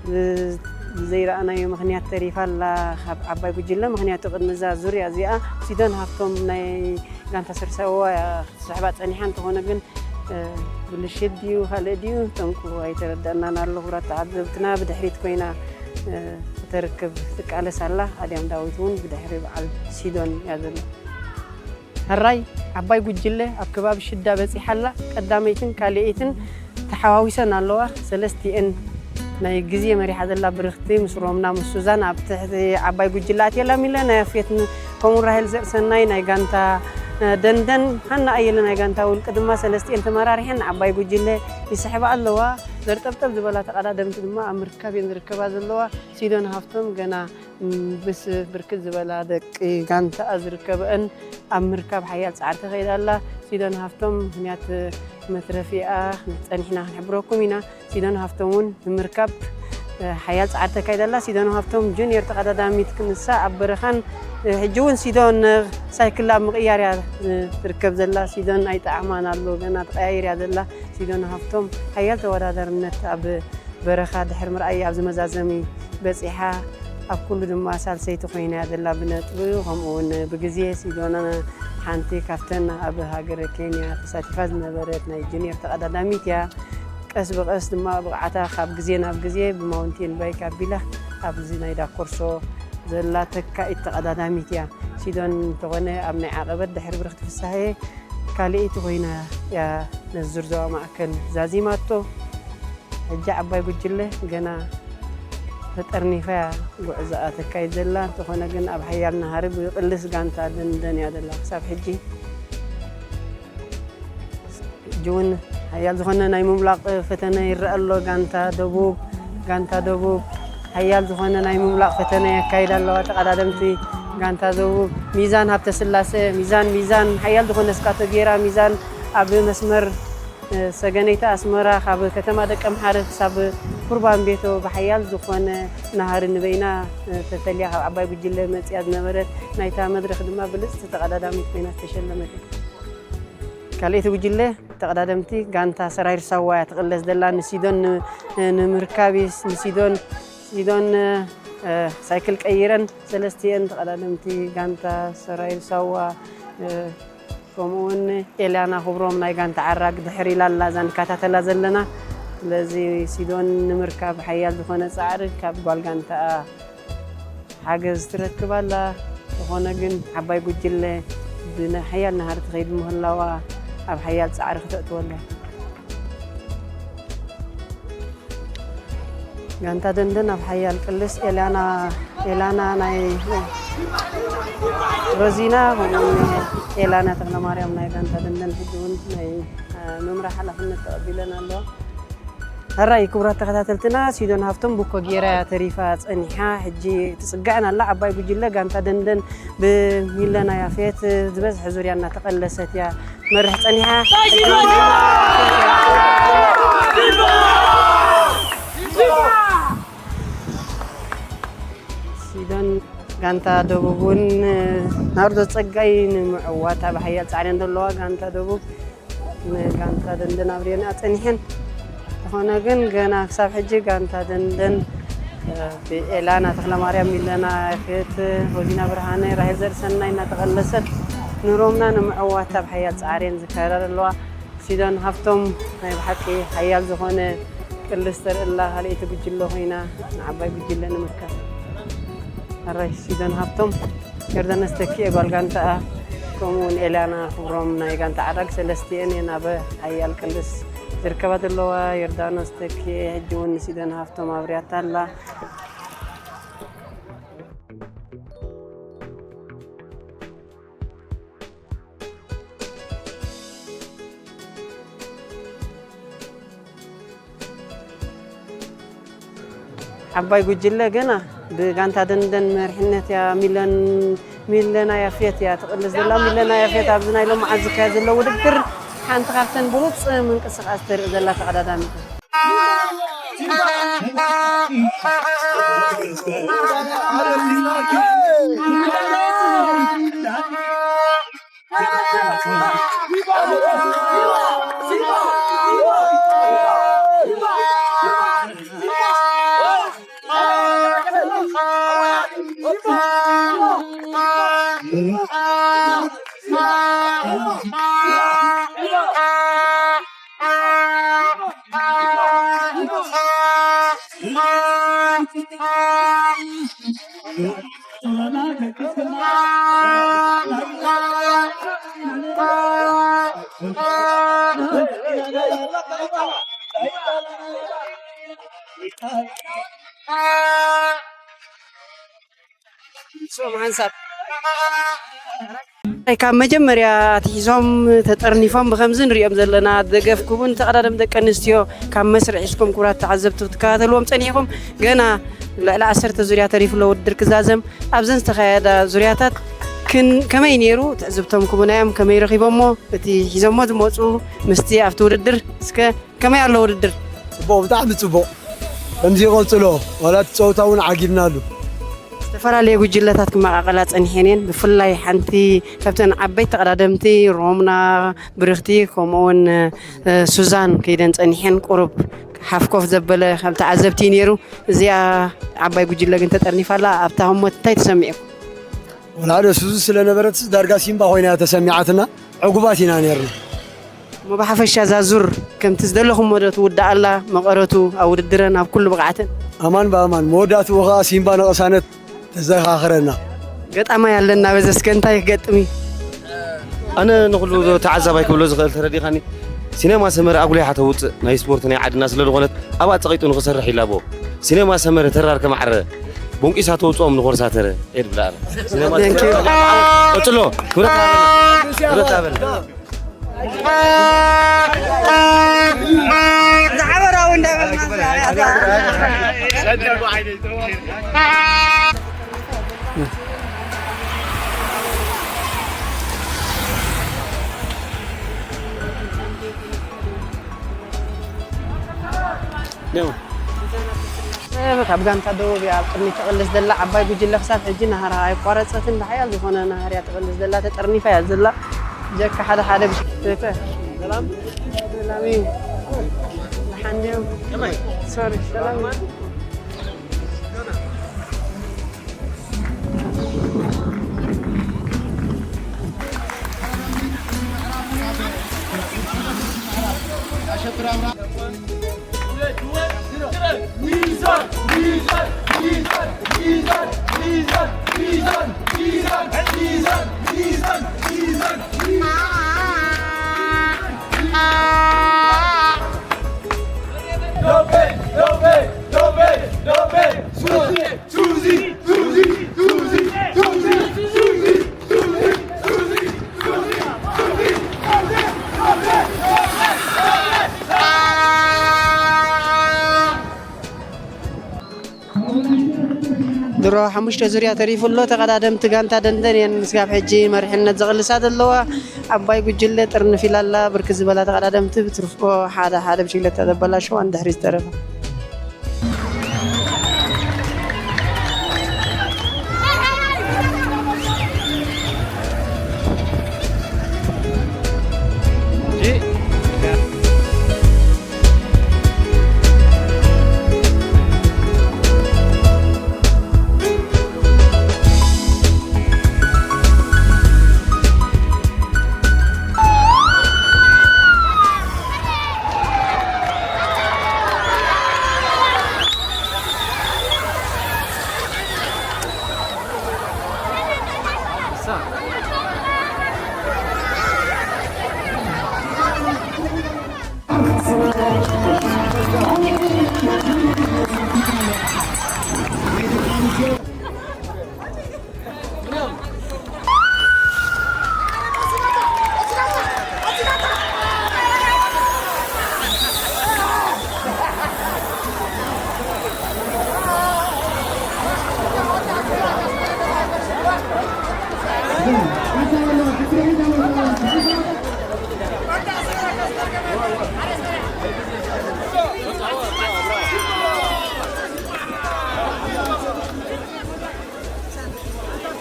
ብ-፣ ብዘይረኣናዮ ምኽንያት ተሪፋ ኣላ ካብ ዓባይ ጉጅለ። ምኽንያቱ ቅድሚ እዛ ዙርያ እዚኣ ሲዶን ሃብቶም ናይ ጋንታ ሰራዊት ሳዋ እያ ክትስሕባ ጸኒሓ። እንተኾነ ግን፣ እ፣ ብልሽት ድዩ ካልእ ድዩ ጠንቁ ኣይተረዳእናን ኣሎ። ክቡራት ተዓዘብትና ብድሕሪት ኮይና፣ እ፣ ክተርክብ ትቃለስ ኣላ። ኣድያም ዳዊት እውን ብድሕሪ በዓል ሲዶን እያ ዘላ። ሕራይ ዓባይ ጉጅለ ኣብ ከባቢ ሽዳ በጺሓ ኣላ። ቀዳመይትን ካልኣይትን ተሓዋዊሰን ኣለዋ። ሰለስቲኤን ናይ ግዜ መሪሓ ዘላ ብርክቲ ምስ ሮምና ምስ ሱዛን ኣብ ትሕቲ ዓባይ ጉጅለ ኣትየላ ሚለ ናይ ኣፍየት ን-፣ ከምኡ ራሄል ዘርእሰናይ ናይ ጋንታ፣ እ፣ ደንደን፣ ሃና ኣየለ ናይ ጋንታ ውልቂ ድማ ሰለስቲኤን ተመራሪሐን ዓባይ ጉጅለ ይስሕባ ኣለዋ። ዘርጠብጠብ ዝበላ ተቐዳደምቲ ድማ ኣብ ምርካብ እየን ዝርከባ ዘለዋ። ሲዶን ሃፍቶም ገና ምስ ብርክት ዝበላ ደቂ ጋንታኣ ዝርከበአን ኣብ ምርካብ ሓያል ጻዕሪ ተኸይዳ ኣላ። ሲዶን ሃፍቶም ምኽንያት መትረፊኣ ጸኒሕና ክንሕብረኩም ኢና። ሲዶን ሃፍቶም እውን ንምርካብ፣ እ፣ ሓያል ጻዕሪ ተካይዳ ኣላ። ሲዶን ሃፍቶም ጁኒየር ተቐዳዳሚት ክንሳ ኣብ በረኻን፣ እ፣ ሕጂ እውን ሲዶን፣ እ፣ ሳይክል ኣብ ምቕያር እያ፣ እ፣ ትርከብ ዘላ። ሲዶን ኣይጠዓማን ኣሎ፣ ገና ትቐያይር እያ ዘላ። ሲዶን ሃፍቶም ሓያል ተወዳዳርነት ኣብ በረኻ ድሕሪ ምርኣይ ኣብዚ መዛዘሚ በጺሓ። ኣብ ኩሉ ድማ ሳልሰይቲ ኮይና እያ ዘላ ብነጥቢ፣ ከምኡ እውን ብግዜ። ሲዶና ሓንቲ ካብተን ኣብ ሃገረ ኬንያ ተሳቲፋ ዝነበረት ናይ ጁኒየር ተቐዳዳሚት እያ። ቀስ ብቐስ ድማ ብቕዓታ ካብ ግዜ ናብ ግዜ ብማውንቴን ባይክ ኣቢላ ኣብዚ ናይ ዳኮርሶ ዘላ ተካኢት ተቐዳዳሚት እያ። ሲዶን እንተኾነ ኣብ ናይ ዓቐበት ድሕሪ ብርኽቲ ፍሳሐ ካልኣይቲ ኮይና እያ ነዚ ዙር ዞባ ማእከል ዛዚማቶ። ሕጂ ዓባይ ጉጅለ ገና ተጠርኒፋ እያ ጉዕዞኣ ተካይድ ዘላ። እንተኾነ ግን ኣብ ሓያል ናሃሪ ብቕልስ ጋንታ ደንደን እያ ዘላ ክሳብ ሕጂ። ሕጂ እውን ሓያል ዝኾነ ናይ ምምላቕ ፈተነ ይረአ ኣሎ። ጋንታ ደቡብ፣ ጋንታ ደቡብ ሓያል ዝኾነ ናይ ምምላቕ ፈተነ የካይዳ ኣለዋ። ተቐዳደምቲ ጋንታ ደቡብ ሚዛን ሃብተስላሴ፣ ሚዛን፣ ሚዛን ሓያል ዝኾነ ስካቶ ጌራ፣ ሚዛን ኣብ መስመር፣ እ፣ ሰገነይቲ ኣስመራ ካብ ከተማ ደቀምሓረ ክሳብ ኩርባን ቤቶ ብሓያል ዝኾነ ናሃሪ ንበይና፣ እ፣ ተፈልያ ካብ ዓባይ ጉጅለ መጽያ ዝነበረት ናይታ መድረኽ ድማ ብልጽቲ ተቐዳዳሚት ኮይና ዝተሸለመት እያ። ካልኣይቲ ጉጅለ ተቐዳደምቲ ጋንታ ሰራይር ሳዋ እያ ትቕለስ ዘላ። ንሲዶን ን-፣ ንምርካብ እዩ። ንሲዶን፣ ሲዶን፣ እ፣ ሳይክል ቀይረን ሰለስቲኤን ተቐዳደምቲ ጋንታ ሰራይር ሳዋ ከምኡ እውን ኤልያና ክብሮም ናይ ጋንታ ዓራግ ድሕር ኢላ ኣላ፣ እዛ ንከታተላ ዘለና። ስለዚ ሲዶን ንምርካብ ሓያል ዝኾነ ጻዕሪ ካብ ጓል ጋንታኣ ሓገዝ ትረክብ ኣላ። ዝኾነ ግን ዓባይ ጉጅለ ብሓያል ናህሪ ትኸይድ ምህላዋ ኣብ ሓያል ጻዕሪ ክተእትወላ። ጋንታ ደንደን ኣብ ሓያል ቅልስ ኤላና፣ ኤላና ናይ ሮዚና፣ ከምኡ እውን ኤላና ተኽለማርያም ናይ ጋንታ ደንደን ሕጂ እውን ናይ፣ አ፣ ምምራሕ ሓላፍነት ተቐቢለን ኣለዋ። ሕራይ ክቡራት ተኸታተልትና፣ ሲዶን ሃፍቶም ብኮ ጌራ እያ ተሪፋ ጸኒሓ። ሕጂ ትጽጋዕን ኣላ። ዓባይ ጉጅለ ጋንታ ደንደን ብሚለና ያፌት ዝበዝሐ ዙርያ እናተቐለሰት እያ ትመርሕ ጸኒሓ። ሲዶን ጋንታ ደቡብ እውን ናርዶ ጸጋይ ንምዕዋት ኣብ ሓያል ጻዕሪ ዘለዋ ጋንታ ደቡብ ንጋንታ ደንደን ኣብርየን ኣጸኒሐን። ዝኾነ ግን ገና ክሳብ ሕጂ ጋንታ ደንደን፣ እ፣ ብኤላና ተኽለማርያም፣ ሚለና ያፌት፣ ሮዚና ብርሃነ፣ ራሄል ዘርሰናይ እናተቐለሰት ንሮምና ንምዕዋት ኣብ ሓያል ጻዕሬን ዝካየዳ ዘለዋ። ሲዶን ሃፍቶም ናይ ብሓቂ ሓያል ዝኾነ ቅልስ ተርእላ ካልኣይቲ ጉጅለ ኮይና ንዓባይ ጉጅለ ንምርካብ። ሕራይ ሲዶን ሃፍቶም፣ ዮርዳኖስ ተኪኤ ጓል ጋንታኣ፣ ከምኡ እውን ኤልያና ክብሮም ናይ ጋንታ ዓራግ፣ ሰለስቲኤን እየን ኣብ ሓያል ቅልስ ዝርከባ ዘለዋ። ዮርዳኖስ ተኪኤ ሕጂ እውን ንሲዶን ሃፍቶም ኣብርያታ ኣላ። ዓባይ ጉጅለ ገና ብጋንታ ደንደን መሪሕነት እያ። ሚለን፣ ሚለና ያፌት እያ ትቕልስ ዘላ። ሚለና ያፌት ኣብዚ ናይ ሎመዓልቲ ዝካየድ ዘሎ ውድድር ሓንቲ ካብተን ብሉጽ ምንቅስቓስ ተርኢ ዘላ ተቐዳዳሚት እያ። ስም ሓንሳብ። ካብ መጀመርያ ኣትሒዞም ተጠርኒፎም ብኸምዚ ንሪኦም ዘለና ደገፍኩምን ተቐዳደም ደቂ ኣንስትዮ ካብ መስርዕ ሒዝኩም ክቡራት ተዓዘብቲ ክትከታተልዎም ጸኒሕኩም። ገና ልዕሊ ዓሰርተ ዙርያ ተሪፉ ኣሎ ውድድር ክዛዘም። ኣብዘን ዝተኻየዳ ዙርያታት ክን-፣ ከመይ ነይሩ ትዕዝብቶም ክቡና እዮም? ከመይ ረኺቦሞ? እቲ ሒዞሞ ዝመጹ ምስቲ ኣብቲ ውድድር እስከ ከመይ ኣሎ ውድድር? ጽቡቕ፣ ብጣዕሚ ጽቡቕ። ከምዚ ይቐጽሎ። ዋላ እቲ ጸወታ እውን ዓጊብናሉ። ዝተፈላለየ ጉጅለታት ክመቓቐላ ጸኒሐን እየን። ብፍላይ ሓንቲ ካብተን ዓበይቲ ተቐዳደምቲ ሮምና ብርኽቲ፣ ከምኡውን፣ እ፣ ሱዛን ከይደን ጸኒሐን። ቁሩብ ሓፍኮፍ ዘበለ ከም ተዓዘብቲ እዩ ነይሩ። እዚኣ ዓባይ ጉጅለ ግን ተጠርኒፋ ኣላ። ኣብታ ህሞት እንታይ ተሰሚዑ? ወላ ደስ ዝብል ስለነበረት ዳርጋ ሲምባ ኮይና እያ ተሰሚዓትና። ዕጉባት ኢና ነርና። እሞ ብሓፈሻ እዛ ዙር ከምቲ ዝደለኹሞ ዶ ትውዳእ ኣላ? መቐረቱ ኣብ ውድድረን ኣብ ኩሉ ብቕዓተን? ኣማን ብኣማን መወዳእትኡ ኸኣ ሲምባ ንቕሳነት ተዘኻኽረና። ገጣማይ ኣለና በዚ እስከ እንታይ ክገጥም እዩ? ኣነ ንኹሉ ተዓዛባይ ክብሎ ዝኽእል ተረዲኻኒ። ሲኔማ ሰመረ ኣጉሊሓ ተውፅእ ናይ ስፖርት ናይ ዓድና ስለ ዝኾነት ኣብኣ ፀቒጡ ንኽሰርሕ ይላቦ። ሲኔማ ሰመረ ተራር ከማዕረ ቦንቂሳ ተውፅኦም ንኾርሳተረ ኤድ ብላ ኣረ። ሲኔማ Thank you። ሰመረ ቀፅሎ። ክብረት ሃበና። ክብረት ሃበና። ዝዓበራዊ እንዳበልና ካብ ጋንታ ደቡብ እያ ኣብ ቅድሚት ትቕልስ ዘላ። ዓባይ ጉጅለ ክሳብ ሕጂ ናህራ ኣይቋረፀትን። ብሓያል ዝኾነ ናህሪ እያ ትቕልስ ዘላ። ተጠርኒፋ እያ ዘላ። ጀካ ሓደ ሓደ ብሽክለተ። ሰላም? ሰላም እዩ። ደሓን ድዮም? ከመይ? ሶሪ፣ ሰላም እዩ። ድሮ ሓሙሽተ ዙርያ ተሪፉ ኣሎ። ተቐዳደምቲ ጋንታ ደንደን እየን ስጋብ ሕጂ መሪሕነት ዘቕልሳ ዘለዋ። ዓባይ ጉጅለ ጥርንፍ ኢላ ኣላ። ብርክት ዝበላ ተቐዳደምቲ ብትርፎ ሓደ ሓደ ብሽግለታ ዘበላሸዋ ንድሕሪት ዝተረፋ።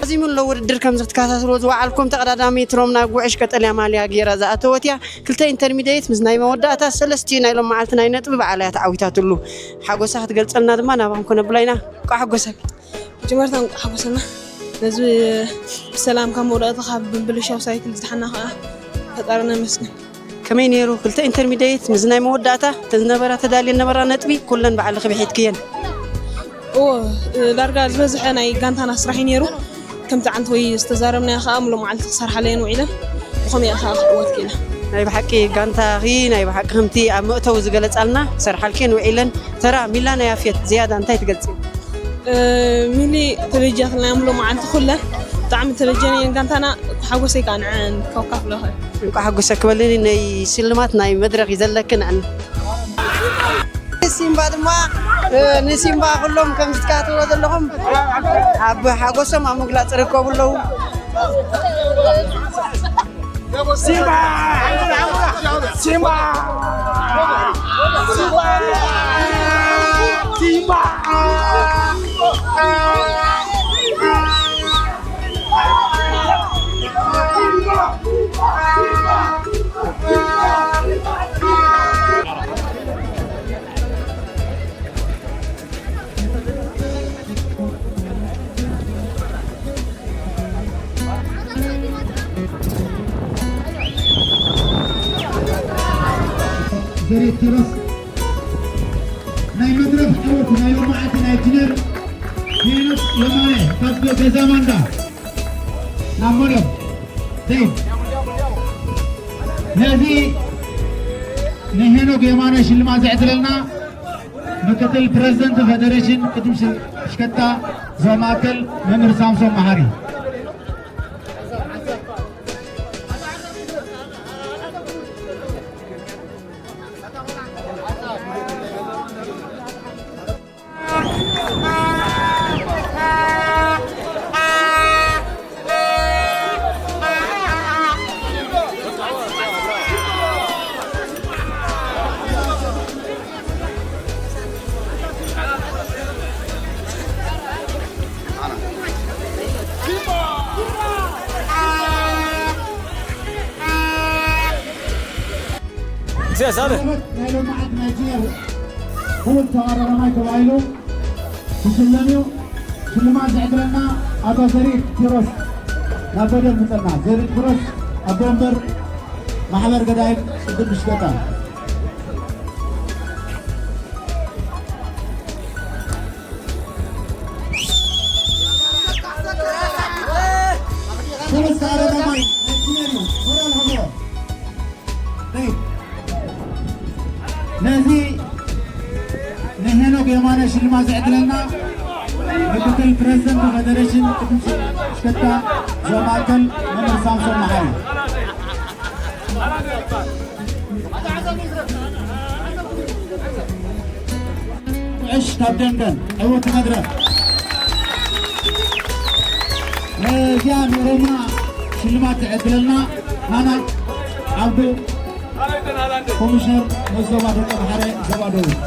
ኣዚሙ ኣሎ ውድድር። ከምዚ ክትከታተልዎ ዝወዓልኩም፣ ተቐዳዳሚት ሮምና ጉዕሽ ቀጠልያ ማልያ ገይራ ዝኣተወት እያ። ክልተ ኢንተርሚዲየት ምስ ናይ መወዳእታ ሰለስቲኡ ናይ ሎም መዓልቲ ናይ ነጥቢ በዓል እያ ተዓዊታትሉ። ሓጎሳ ክትገልጸልና ድማ ናባኹም ከነብላ ኢና። እንቋዕ ሓጎሰኪ። መጀመርታ እንቋዕ ሓጎሰና። ነዚ ብሰላም ካብ መውዳእቲ ካብ ብልሻው ሳይክል ዝደሓና ከኣ ፈጣሪና ይመስገን። ከመይ ነይሩ? ክልተ ኢንተርሚዲየት ምስ ናይ መወዳእታ እተን ዝነበራ ተዳልየን ነበራ ነጥቢ ኩለን ባዕልኺ ብሒትክየን። እዎ፣ ዳርጋ ዝበዝሐ ናይ ጋንታና ስራሕ እዩ ነይሩ። ከምቲ ዓንት ወይ ዝተዛረብናዮ ከኣ ምሉእ መዓልቲ ክሰርሓለየን ውዒለን። ብኸመይ ከኣ ክዕወት ክኢለ። ናይ ብሓቂ ጋንታኺ ናይ ብሓቂ ከምቲ ኣብ መእተዊ ዝገለጻልና ክሰርሓልክየን ውዒለን። ተራ ሚላ ናይ ኣፍየት ዝያዳ እንታይ ትገልጺ? እ፣ ሚሊ ተበጃትልና እያ ምሉእ መዓልቲ ኩለን። ብጣዕሚ ተበጀን እየን ጋንታና። ሓጎሰይ ከኣ ንዐን ከካፍሎ እኽእል። እንቋዕ ሓጎሰኪ በልኒ። ናይ ሽልማት ናይ መድረኽ እዩ ዘለክን ኣነ። ሲምባ ድማ፣ እ፣ ንሲምባ ኩሎም ከም ዝትከታተልዎ ዘለኹም ኣብ ሓጎሶም ኣብ ምግላጽ ይርከቡ ኣለዉ። ሲምባ! ሲምባ! ሲምባ! ሲምባ! ዘሬት ኪሮስ ናይ መድረኽ ዓወት ናይ ሎማዓንቲ ናይ ጅነር ሄኖስ የማነ ካብ ገዛ ማንዳ ናብ መርዮም ዘይድ ነዚ ንሄኖክ የማነ ሽልማት ዘዕድለልና ምክትል ፕረዚደንት ፌደሬሽን ቅድም ብሽከታ ዞባ ማእከል መምህር ሳምሶን መሓሪ። እግዚኣብሔር ናይ ሎማዓት ናይ ጅነር ብሉጽ ተቐዳዳማይ ተባሂሉ ክሽለም እዩ። ሽልማት ዘዕድለና ኣቶ ዘሪድ ኪሮስ ናብ መድረኽ ምጸና። ዘሪድ ኪሮስ ኣቦ ወንበር ማሕበር ገዳይም ቅዱስ ገጣ። ነዚ ንሄኖክ የማነ ሽልማት ዝዕድለና ምክትል ፕሬዝደንት ፌደሬሽን ቅድም ሽከታ ዞን ማእከል መምህር ሳምሶን መሓሪ። ዕሽ ካብ ደንደን ዕውት መድረኽ። ነዚኣ ንሮማ ሽልማት ዝዕድለና ናና ዓብዱ ኮሚሽነር መዞባ ደቂ ምሓረ ዞባ ደቡብ።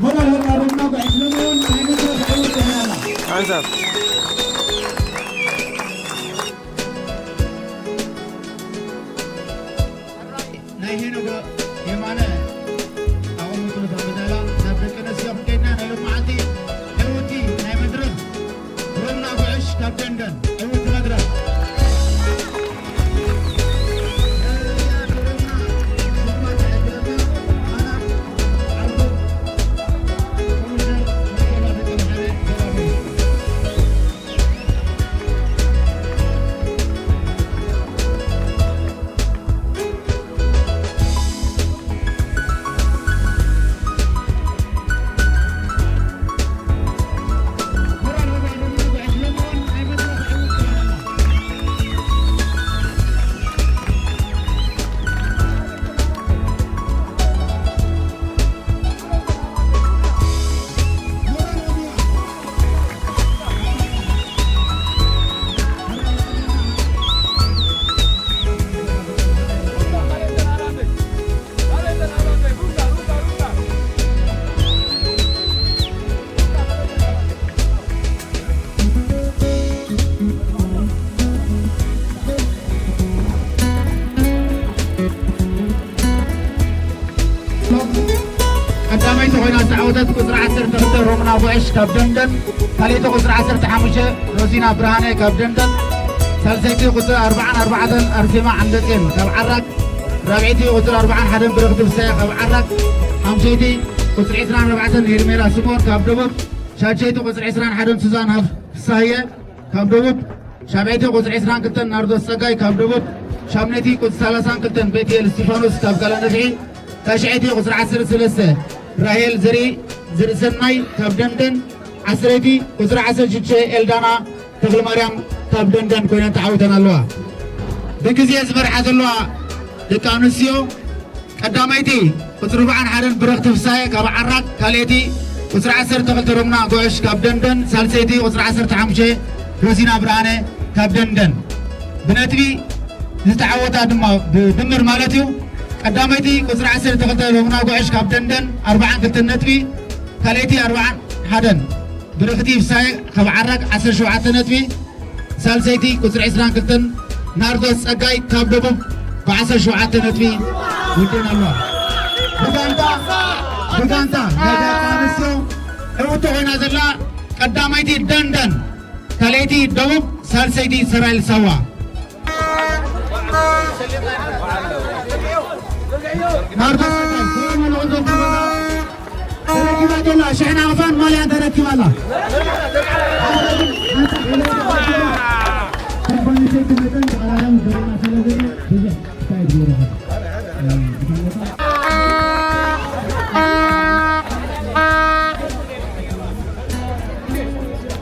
ሞራል ሆና ሮማ ጉዕሽ ለመሆን ናይ መድረኽ ዕውት ይሆናላ። ሓንሳብ ናይ ሄኖጋ የማነ ኣቐምጥሉ ታመዛላ ናብ ደቂ ኣንስትዮ ክንከይድና ናይ ሎም መዓልቲ ዕውቲ ናይ መድረኽ ሮምና ጉዕሽ ካብ ደንደን ዕውቲ መድረኽ። ቀዳመይቲ ኮይና ዝተዓወተት ቁፅሪ ዓሰርተ ክልተ ሮምና ጉዕሽ ካብ ደንደን፣ ካልኣይቲ ቁፅሪ ዓሰርተ ሓሙሽተ ሮዚና ብርሃነ ካብ ደንደን፣ ሳልሰይቲ ቁፅሪ ኣርባዓን ኣርባዕተን ኣርሴማ ዓንደፅዮን ካብ ዓራግ፣ ራብዐይቲ ቁፅሪ ኣርባዓን ሓደን ብርኽቲ ፍሳየ ካብ ዓራግ፣ ሓምሸይቲ ቁፅሪ ዕስራን ኣርባዕተን ሄርሜላ ስምኦን ካብ ደቡብ፣ ሻድሸይቲ ቁፅሪ ዕስራን ሓደን ሱዛን ሃብ ፍሳየ ካብ ደቡብ፣ ሻብዐይቲ ቁፅሪ ዕስራን ክልተን ናርዶስ ፀጋይ ካብ ደቡብ፣ ሻምነይቲ ቁፅሪ ሰላሳን ክልተን ቤትኤል እስጢፋኖስ ካብ ጋላነፍሒ፣ ታሽዐይቲ ቁፅሪ ዓሰርተ ሰለስተ ራሄል ዘርኢ ዝርእሰናይ ካብ ደንደን፣ ዓስረይቲ ቁፅሪ ዓሰርተ ሽዱሽተ ኤልዳና ተኽለማርያም ካብ ደንደን ኮይነን ተዓዊተን ኣለዋ። ብግዜ ዝመርሓ ዘለዋ ደቂ ኣንስትዮ ቀዳመይቲ ቁፅሪ ኣርባዓን ሓደን ብርኽቲ ፍሳየ ካብ ዓራግ፣ ካልኣይቲ ቁፅሪ ዓሰርተ ክልተ ሮምና ጉዕሽ ካብ ደንደን፣ ሳልሰይቲ ቁፅሪ ዓሰርተ ሓሙሽተ ሮዚና ብርሃነ ካብ ደንደን። ብነጥቢ ዝተዓወታ ድማ ብድምር ማለት እዩ። ቀዳመይቲ ቁፅሪ ዓሰርተ ክልተ ሮምና ጉዕሽ ካብ ደንደን ኣርባዓን ክልተን ነጥቢ፣ ካልኣይቲ ኣርባዓን ሓደን ብርኽቲ ፍሳየ ካብ ዓራግ ዓሰርተ ሸውዓተ ነጥቢ፣ ሳልሰይቲ ቁፅሪ ዕስራን ክልተን ናርዶስ ፀጋይ ካብ ደቡብ ብዓሰርተ ሸውዓተ ነጥቢ ወዲአን ኣለዋ። ብጋንታ ብጋንታ ናይ ደቂ ኣንስትዮ ዕውቲ ኮይና ዘላ ቀዳመይቲ ደንደን፣ ካልኣይቲ ደቡብ፣ ሳልሰይቲ ሰራይል ሳዋ። ናርዶስ ፀጋይ፣ ሰላም ኣለኹም። ተረኪባ ዘላ ሽሕና ክፋን ማልያ ተረኪባ ኣላ።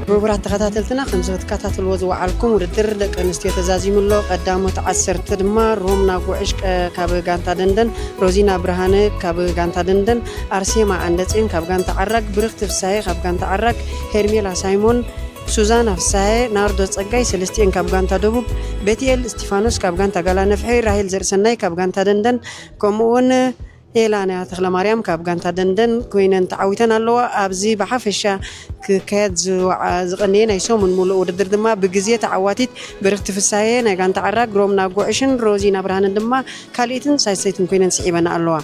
ክቡራት ተኸታተልትና፣ ከምዚ ክትከታተልዎ ዝወዓልኩም ውድድር ደቂ ኣንስትዮ ተዛዚሙ ኣሎ። ቀዳሞት ዓሰርተ ድማ ሮምና ጉዕሽ ቀ-፣ ካብ ጋንታ ደንደን፣ ሮዚና ብርሃነ ካብ ጋንታ ደንደን፣ ኣርሴማ ኣንደፅዮን ካብ ጋንታ ዓራግ፣ ብርኽቲ ፍሳሄ ካብ ጋንታ ዓራግ፣ ሄርሜላ ሳይሞን፣ ሱዛና ፍሳሄ፣ ናርዶስ ፀጋይ ሰለስቲኤን ካብ ጋንታ ደቡብ፣ ቤትኤል እስቲፋኖስ ካብ ጋንታ ጋላ ነፍሒ፣ ራሄል ዘርእሰናይ ካብ ጋንታ ደንደን፣ ከምኡ እውን ኤላንያ ተኽለማርያም ካብ ጋንታ ደንደን ኮይነን ተዓዊተን ኣለዋ። ኣብዚ ብሓፈሻ ክካየድ ዝወዓ-፣ ዝቐነየ ናይ ሰሙን ሙሉእ ውድድር ድማ ብግዜ ተዓዋቲት ብርኽቲ ፍሳሄ ናይ ጋንታ ዓራግ፣ ሮምና ጉዕሽን ሮዚና ብርሃንን ድማ ካልኢትን ሳልሰይትን ኮይነን ስዒበን ኣለዋ።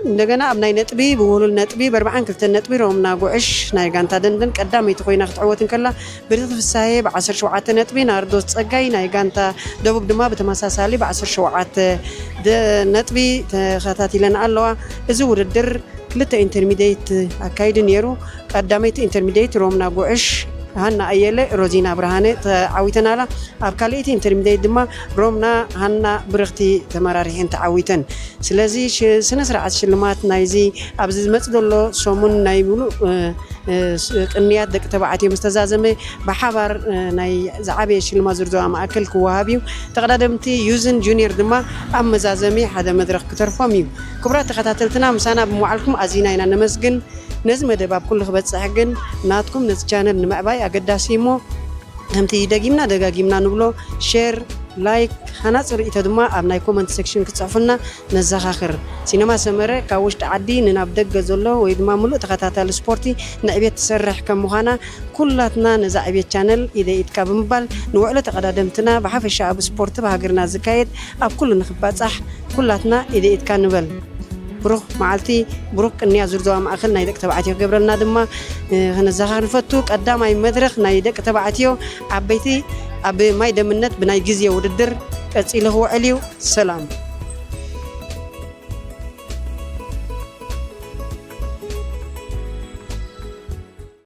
እንደገና ኣብ ናይ ነጥቢ ብውህሉል ነጥቢ ብኣርባዓን ክልተን ነጥቢ ሮምና ጉዕሽ ናይ ጋንታ ደንደን ቀዳመይቲ ኮይና ክትዕወት እንከላ፣ ብርኽቲ ፍሳሄ ብዓሰርተ ሸውዓተ ነጥቢ፣ ናርዶስ ጸጋይ ናይ ጋንታ ደቡብ ድማ ብተመሳሳሊ ብዓሰርተ ሸውዓተ ደ-፣ ነጥቢ ተኸታቲለን ኣለዋ። እዚ ውድድር ክልተ ኢንተርሚዲየት ኣካይዱ ነይሩ። ቀዳመይቲ ኢንተርሚዲየት ሮምና ጉዕሽ፣ ሃና ኣየለ፣ ሮዚና ብርሃነ ተዓዊተናላ። ኣብ ካልኣይቲ ኢንተርሚዲየት ድማ ሮምና፣ ሃና፣ ብርኽቲ ተመራሪሐን ተዓዊተን። ስለዚ ሽ- ስነ ስርዓት ሽልማት ናይዚ ኣብዚ ዝመጽእ ዘሎ ሰሙን ናይ ሙሉእ እ፣ እ፣ ስ- ቅንያት ደቂ ተባዕትዮ ምስ ተዛዘመ ብሓባር እ፣ ናይ ዝዓበየ ሽልማት ዝርዝዋ ማእከል ክወሃብ እዩ። ተቐዳደምቲ ዩዝን ጁኒየር ድማ ኣብ መዛዘሚ ሓደ መድረኽ ክተርፎም እዩ። ክቡራት ተኸታተልትና ምሳና ብምውዓልኩም ኣዚና ኢና ነመስግን። ነዚ መደብ ኣብ ኩሉ ክበጽሕ ግን ናትኩም ነዚ ቻነል ንምዕባይ ኣገዳሲ እሞ ከምቲ ደጊምና ደጋጊምና ንብሎ ሼር፣ ላይክ፣ ሃናጺ ርእይቶ ድማ ኣብ ናይ ኮመንት ሴክሽን ክትጽሕፉልና ነዘኻኽር። ሲነማ ሰመረ ካብ ውሽጢ ዓዲ ንናብ ደገ ዘሎ ወይ ድማ ምሉእ ተኸታታሊ ስፖርቲ ንዕቤት ትሰርሕ ከም ምዃና ኩላትና ነዛ ዕቤት ቻነል ኢደ ኢድካ ብምባል ንውዕሎ ተቐዳደምትና ብሓፈሻ ኣብ ስፖርቲ ብሃገርና ዝካየድ ኣብ ኩሉ ንክባጻሕ ኩላትና ኢደ ኢድካ ንበል። ብሩኽ መዓልቲ፣ ብሩኽ ቅንያ ዙርዛዋ ማእከል ናይ ደቂ ተባዕትዮ ክገብረልና ድማ እ፣ ከነዘኻኽር ንፈቱ። ቀዳማይ መድረኽ ናይ ደቂ ተባዕትዮ ዓበይቲ ኣብ ማይ ደምነት ብናይ ግዜ ውድድር ቀጺሉ ክውዕል እዩ። ሰላም።